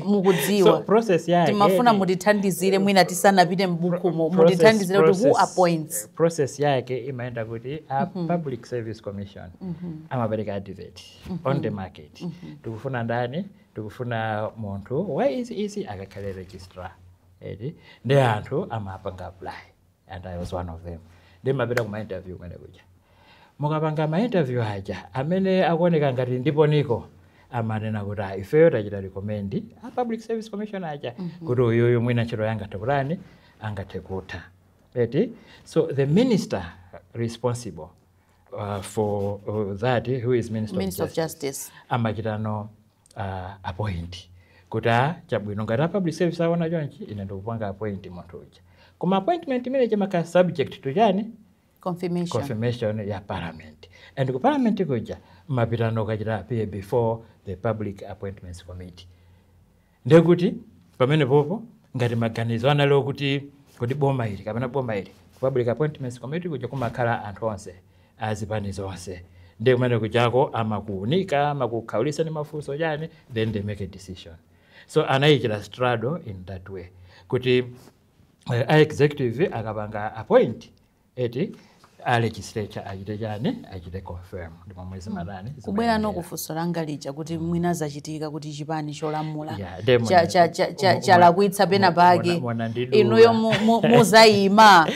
mukudziwa. So process yake Timafuna mutithandizire mwina tisanapite mbukumo, mutithandizire kuti who appoints. Process yake imaenda kuti a Public Service Commission amapereka advert on the market, tikufuna ndani, tikufuna munthu wa izi izi akakhale registrar, eti? Ndi anthu amapanga apply, and I was one of them. Ndimapita kuma interview kumene kuja. Mukapanga ma interview aja, amene akuoneka ngati ndipo niko amanena kuti "Ah, ifeyo tachita recommend a Public Service Commission aja kuti uyuyu mwina ntchito yangathe kutani, angathe kutha," eti? So the minister responsible for that, who is Minister, Minister of of Justice, Justice. Amachitano appoint kuti a chabwino, ngati a Public Service aona chonchi, ine ndikupanga appoint munthu uja. Koma appointment imene chimakhala subject to chani? Confirmation. Confirmation ya Parliament. And ku Parliament kuja mapitano kachita appear before the Public Appointments Committee. Ndekuti pamene popo ngati maganizo anali okuti kuti boma ili kapena boma ili, ku Public Appointments Committee kuja kumakhala anthu onse azipani zonse. Ndi kumene kujako amakuunika, amakukhaulisa ndi mafunso chani, then they make a decision. So anayichita straddle in that way kuti a executive akapanga appoint, eti, a legislature achite chani, achite confirm. Ndi momwe zimatani. Kubwera nokufunso langa lija kuti mwina zachitika kuti chipani cholamula Yeah, de chalakwitsa pena pake, mona ndidula. inuyo muzayima?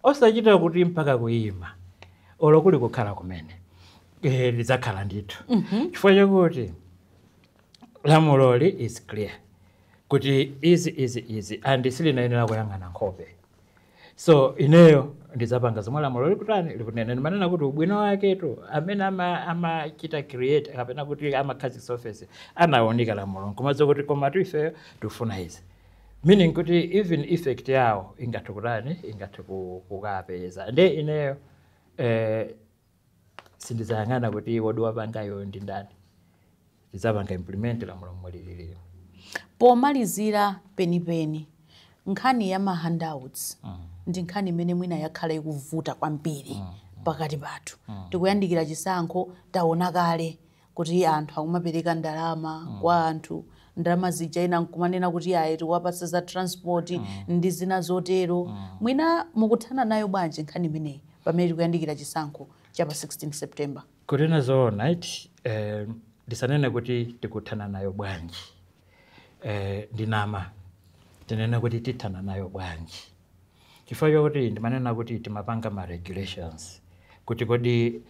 Osachita kuti mpaka kuyima, olo kuli kukhala kumene, lidzakhala ndithu, chifukwa chakuti lamuloli is clear Kuti izi izi izi and silinayenera kuyang'ana nkhope. So ineyo ndizapanga zomwe lamulo likutani, likunena. Ndimanena kuti ubwino waketu amene amachita create kapena kuti amakhazikitsa office anaoneka lamulo nkumadza kuti koma ifeyo tikufuna izi, meaning kuti even effect yawo ingathe kutani, ingathe kukapeza. Nde ineyo sindizayang'ana kuti wodi wapangayo ndi ndani, ndizapanga implement lamulo momwe lililiro. Pomalizira penipeni, nkhani ya ma handouts ndi nkhani imene mwina yakhala ikuvuta kwambiri pakati pathu. Tikuyandikira chisankho, taona kale kuti anthu akumapereka ndalama kwa anthu, ndalama zija ina nkumanena kuti ayi, tikuwapatsa za transport ndi zina zotero. Mwina mukuthana nayo bwanji nkhani imeneyi pamene tikuyandikira chisankho cha pa 16 September? Kunena zoona iti, ndisanene kuti tikuthana nayo bwanji, ndinama. Tinene kuti tithana nayo bwanji, chifukwa chokuti ndimanena kuti timapanga ma regulations kuti kodi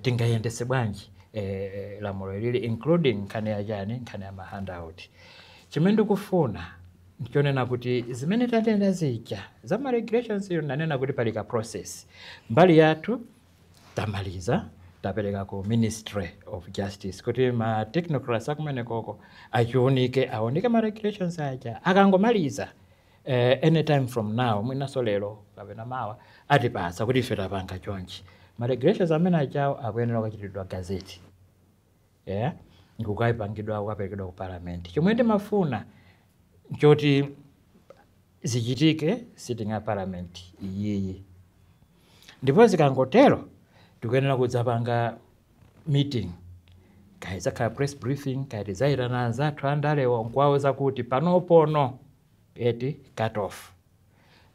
tingayendese bwanji lamulo ilili, including nkhani ya chani, nkhani ya ma handout. Chimene ndikufuna ndichonena kuti zimene tatenda zija za ma regulations iyo, nanena kuti pali ka process. Mbali yathu tamaliza, tapereka ku Ministry of Justice kuti ma technocrats akumenekoko achiunike, aoneke ma regulations aja. Akangomaliza, anytime from now, mwinaso lero kapena mawa, atipasa kuti ife tapanga chonchi. Ma regulations amene ajawo akuyenera kukachitidwa gazette, yeah, nkukayipangidwa, kukaperekedwa ku Parliament. Chomwe ndimafuna nchoti zichitike sitting ya Parliament iyiyi, ndipo zikangotero tikuyenera kudzapanga meeting, kaya idzakhala press briefing, kaya tidzayitana anzathu andalewo nkuwauza kuti panopono eti cut off,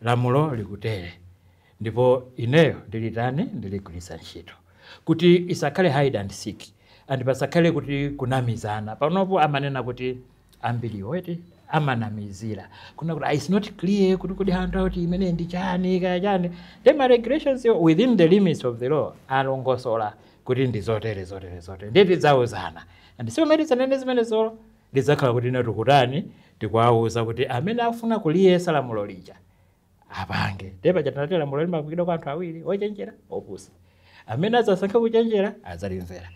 lamulo likutere, ndipo ineyo ndilitani, ndiligwiritsa ntchito, kuti isakhale hide and seek and pasakhale kuti kunamizana. Panopo amanena kuti ambiriwo eti amanamizira kuna kuti, "Ah, it's not clear kuti kodi handout imene ndi chani kaya chani." Then ma regulations yo within the limits of the law alongosola kuti ndi zotere, zotere, zotere, ndiye tidzauzana. And si pamene tidzanene zimenezolo, lidzakhala kuti ine tikutani, tikuwauza kuti amene afuna kuliyesa lamulo lija apange. Ndiye paja tinati lamulo limagwiridwa kwa anthu awiri, ochenjera, opusa. Amene adzasankhe kuchenjera adzalimvera,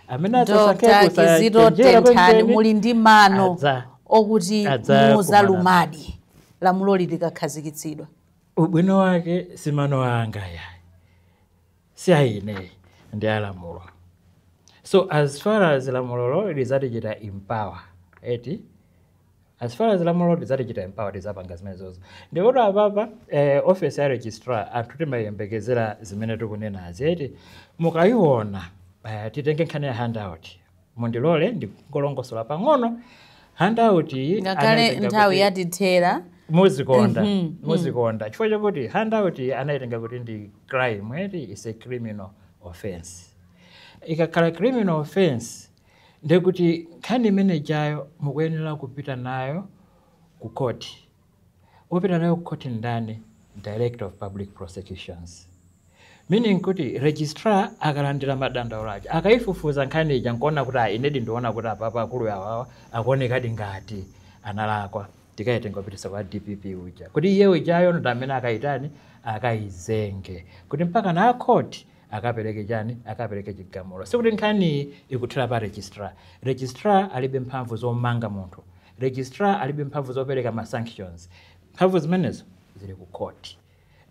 amene adzasankhe Dr Kizito kusachenjera Tenthani, kwenikweni, muli ndi mano okuti adza muzalumadi lamuloli likakhazikitsidwa? Ubwino wake si mano anga yayi, si aine, ndi alamulo. So as far as lamulolo lizatichita empower eti, as far as lamulo lizatichita empower, tizapanga zimenezozo. Ndikuti apapa office ya registrar anthu timayembekezera zimene tikunenazi eti. Mukayiona, titenge nkhani ya handout, mundilole ndingolongosola pang'ono handout iyi. Ngakhale Anaitenga nthawi kuti yatithera. Muzikonda, muzikonda, chifukwa chakuti handout iyi anaitenga kuti ndi crime eti, is a criminal offense. Ikakhala criminal offense, ndekuti nkhani imene jayo mukuyenera kupita nayo ku court. Upita nayo ku court ndani? Director of Public Prosecutions. Meaning kuti registrar akalandira madandaulo aja, akayifufuza nkhani ija nkuona kuti, "Ah, inedi ndiona kuti apapa akulu awawa akuonekadi ngati analakwa," tikayitenga kupitisa kwa DPP uja kuti iye ujayo ndi amene akayitani, akayizenge, kuti mpaka na court akapereke chani, akapereke chigamulo. Sikuti nkhaniyi ikuthera pa registrar. Registrar alibe mphamvu zomanga munthu, registrar alibe mphamvu zopereka ma sanctions. Mphamvu zimenezo zili ku court.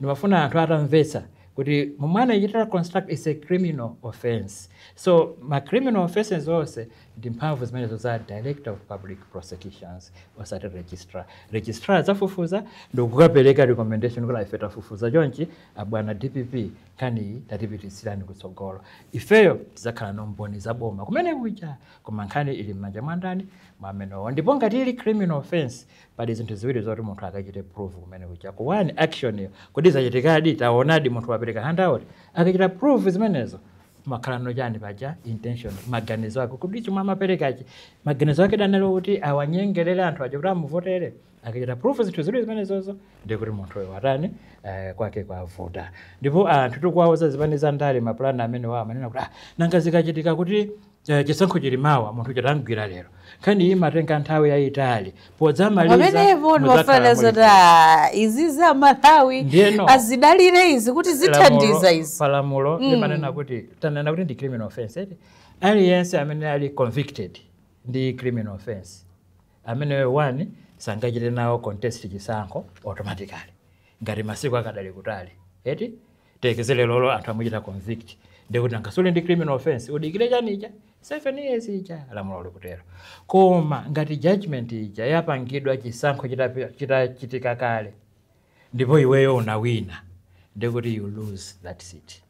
Ndimafuna anthu atamvetsa kuti momwe anachitira construct is a criminal offense. So ma criminal offenses onse ndi mphamvu zimenezo za Director of Public Prosecutions, osati registrar. Registrar adzafufuza ndikukapereka recommendation kuti ife tafufuza chonchi, abwana DPP, nkhaniyi tatipititsirani kutsogolo. Ifeyo tidzakhala nomboni zaboma kumene kuja, koma nkhani ili m'manja mwa ndani? Mwa amenewo. Ndipo ngati ili criminal offense, pali zinthu ziwiri zoti munthu akachite prove kumene kuja. Ku one, action iyo kodi zachitikadi, taonadi munthu wapereka handout. Akachita prove zimenezo, makhala no chani paja, intention, maganizo ake, kuti chomwe amaperekachi maganizo ake danalo kuti awanyengerere anthu aja kuti amuvotere. Akachita proof zinthu ziwiri zimenezozo, ndikuti munthu uyo watani, kwake kwavuta. Ndipo anthu tikuwauza zipani za ndale mapulani amene wa amanena kuti, "Ah, nanga zikachitika kuti chisankho chili mawa, munthu chitamgwira lero?" Nkhani iyi imatenga nthawi yayitali podzamaliza. Pamenepo Mudzakhala ndimafana zoti izi za Malawi Ndiyeno azidalire izi kuti zithandiza izi. Palamulo limanena kuti, tanena kuti ndi criminal offense, eti? Aliyense amene ali convicted ndi criminal offense, amene one sangachite nawo contest chisankho automatically ngati masiku akadali kutali, eti? Tekezere lolo anthu amuchita convict, ndikuti angasule ndi criminal offense, udikire chanicha 7 years ija, lamulo likutero. Koma ngati judgment ija yapangidwa chisankho chitachitika kale ndipo iweyo unawina, ndikuti you lose that seat.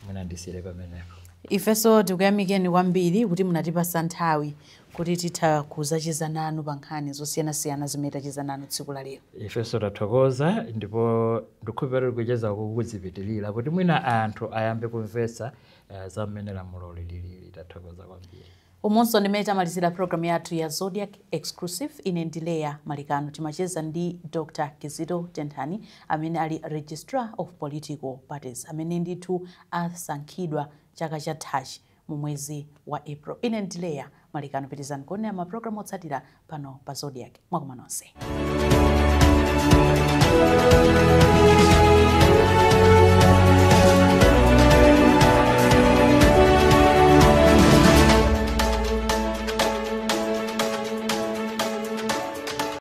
Mwina ndisire pamenepo. Ifenso tikuyamikeni kwambiri kuti munatipasa nthawi kuti titha kuzacheza nanu pa nkhani zosiyanasiyana zimene tacheza nanu tsiku la lero. Ifenso tathokoza, ndipo ndikhulupirira kucheza uku kuzipitirira kuti mwina anthu ayambe kumvetsa za mmene lamulo lilili. Tathokoza kwambiri. Umonso ndimene tamalizira programu yathu ya Zodiak Exclusive. Ine ndi Leya Malikano. Timacheza ndi Dr Kizito Tenthani amene ali Registrar of Political Parties, amene ndithu asankhidwa chaka chathachi mu mwezi wa April. Ine ndi Leya Malikano. Pitizani kuonera mapulogalamu otsatira pano pa Zodiak. Mwakoma nonse.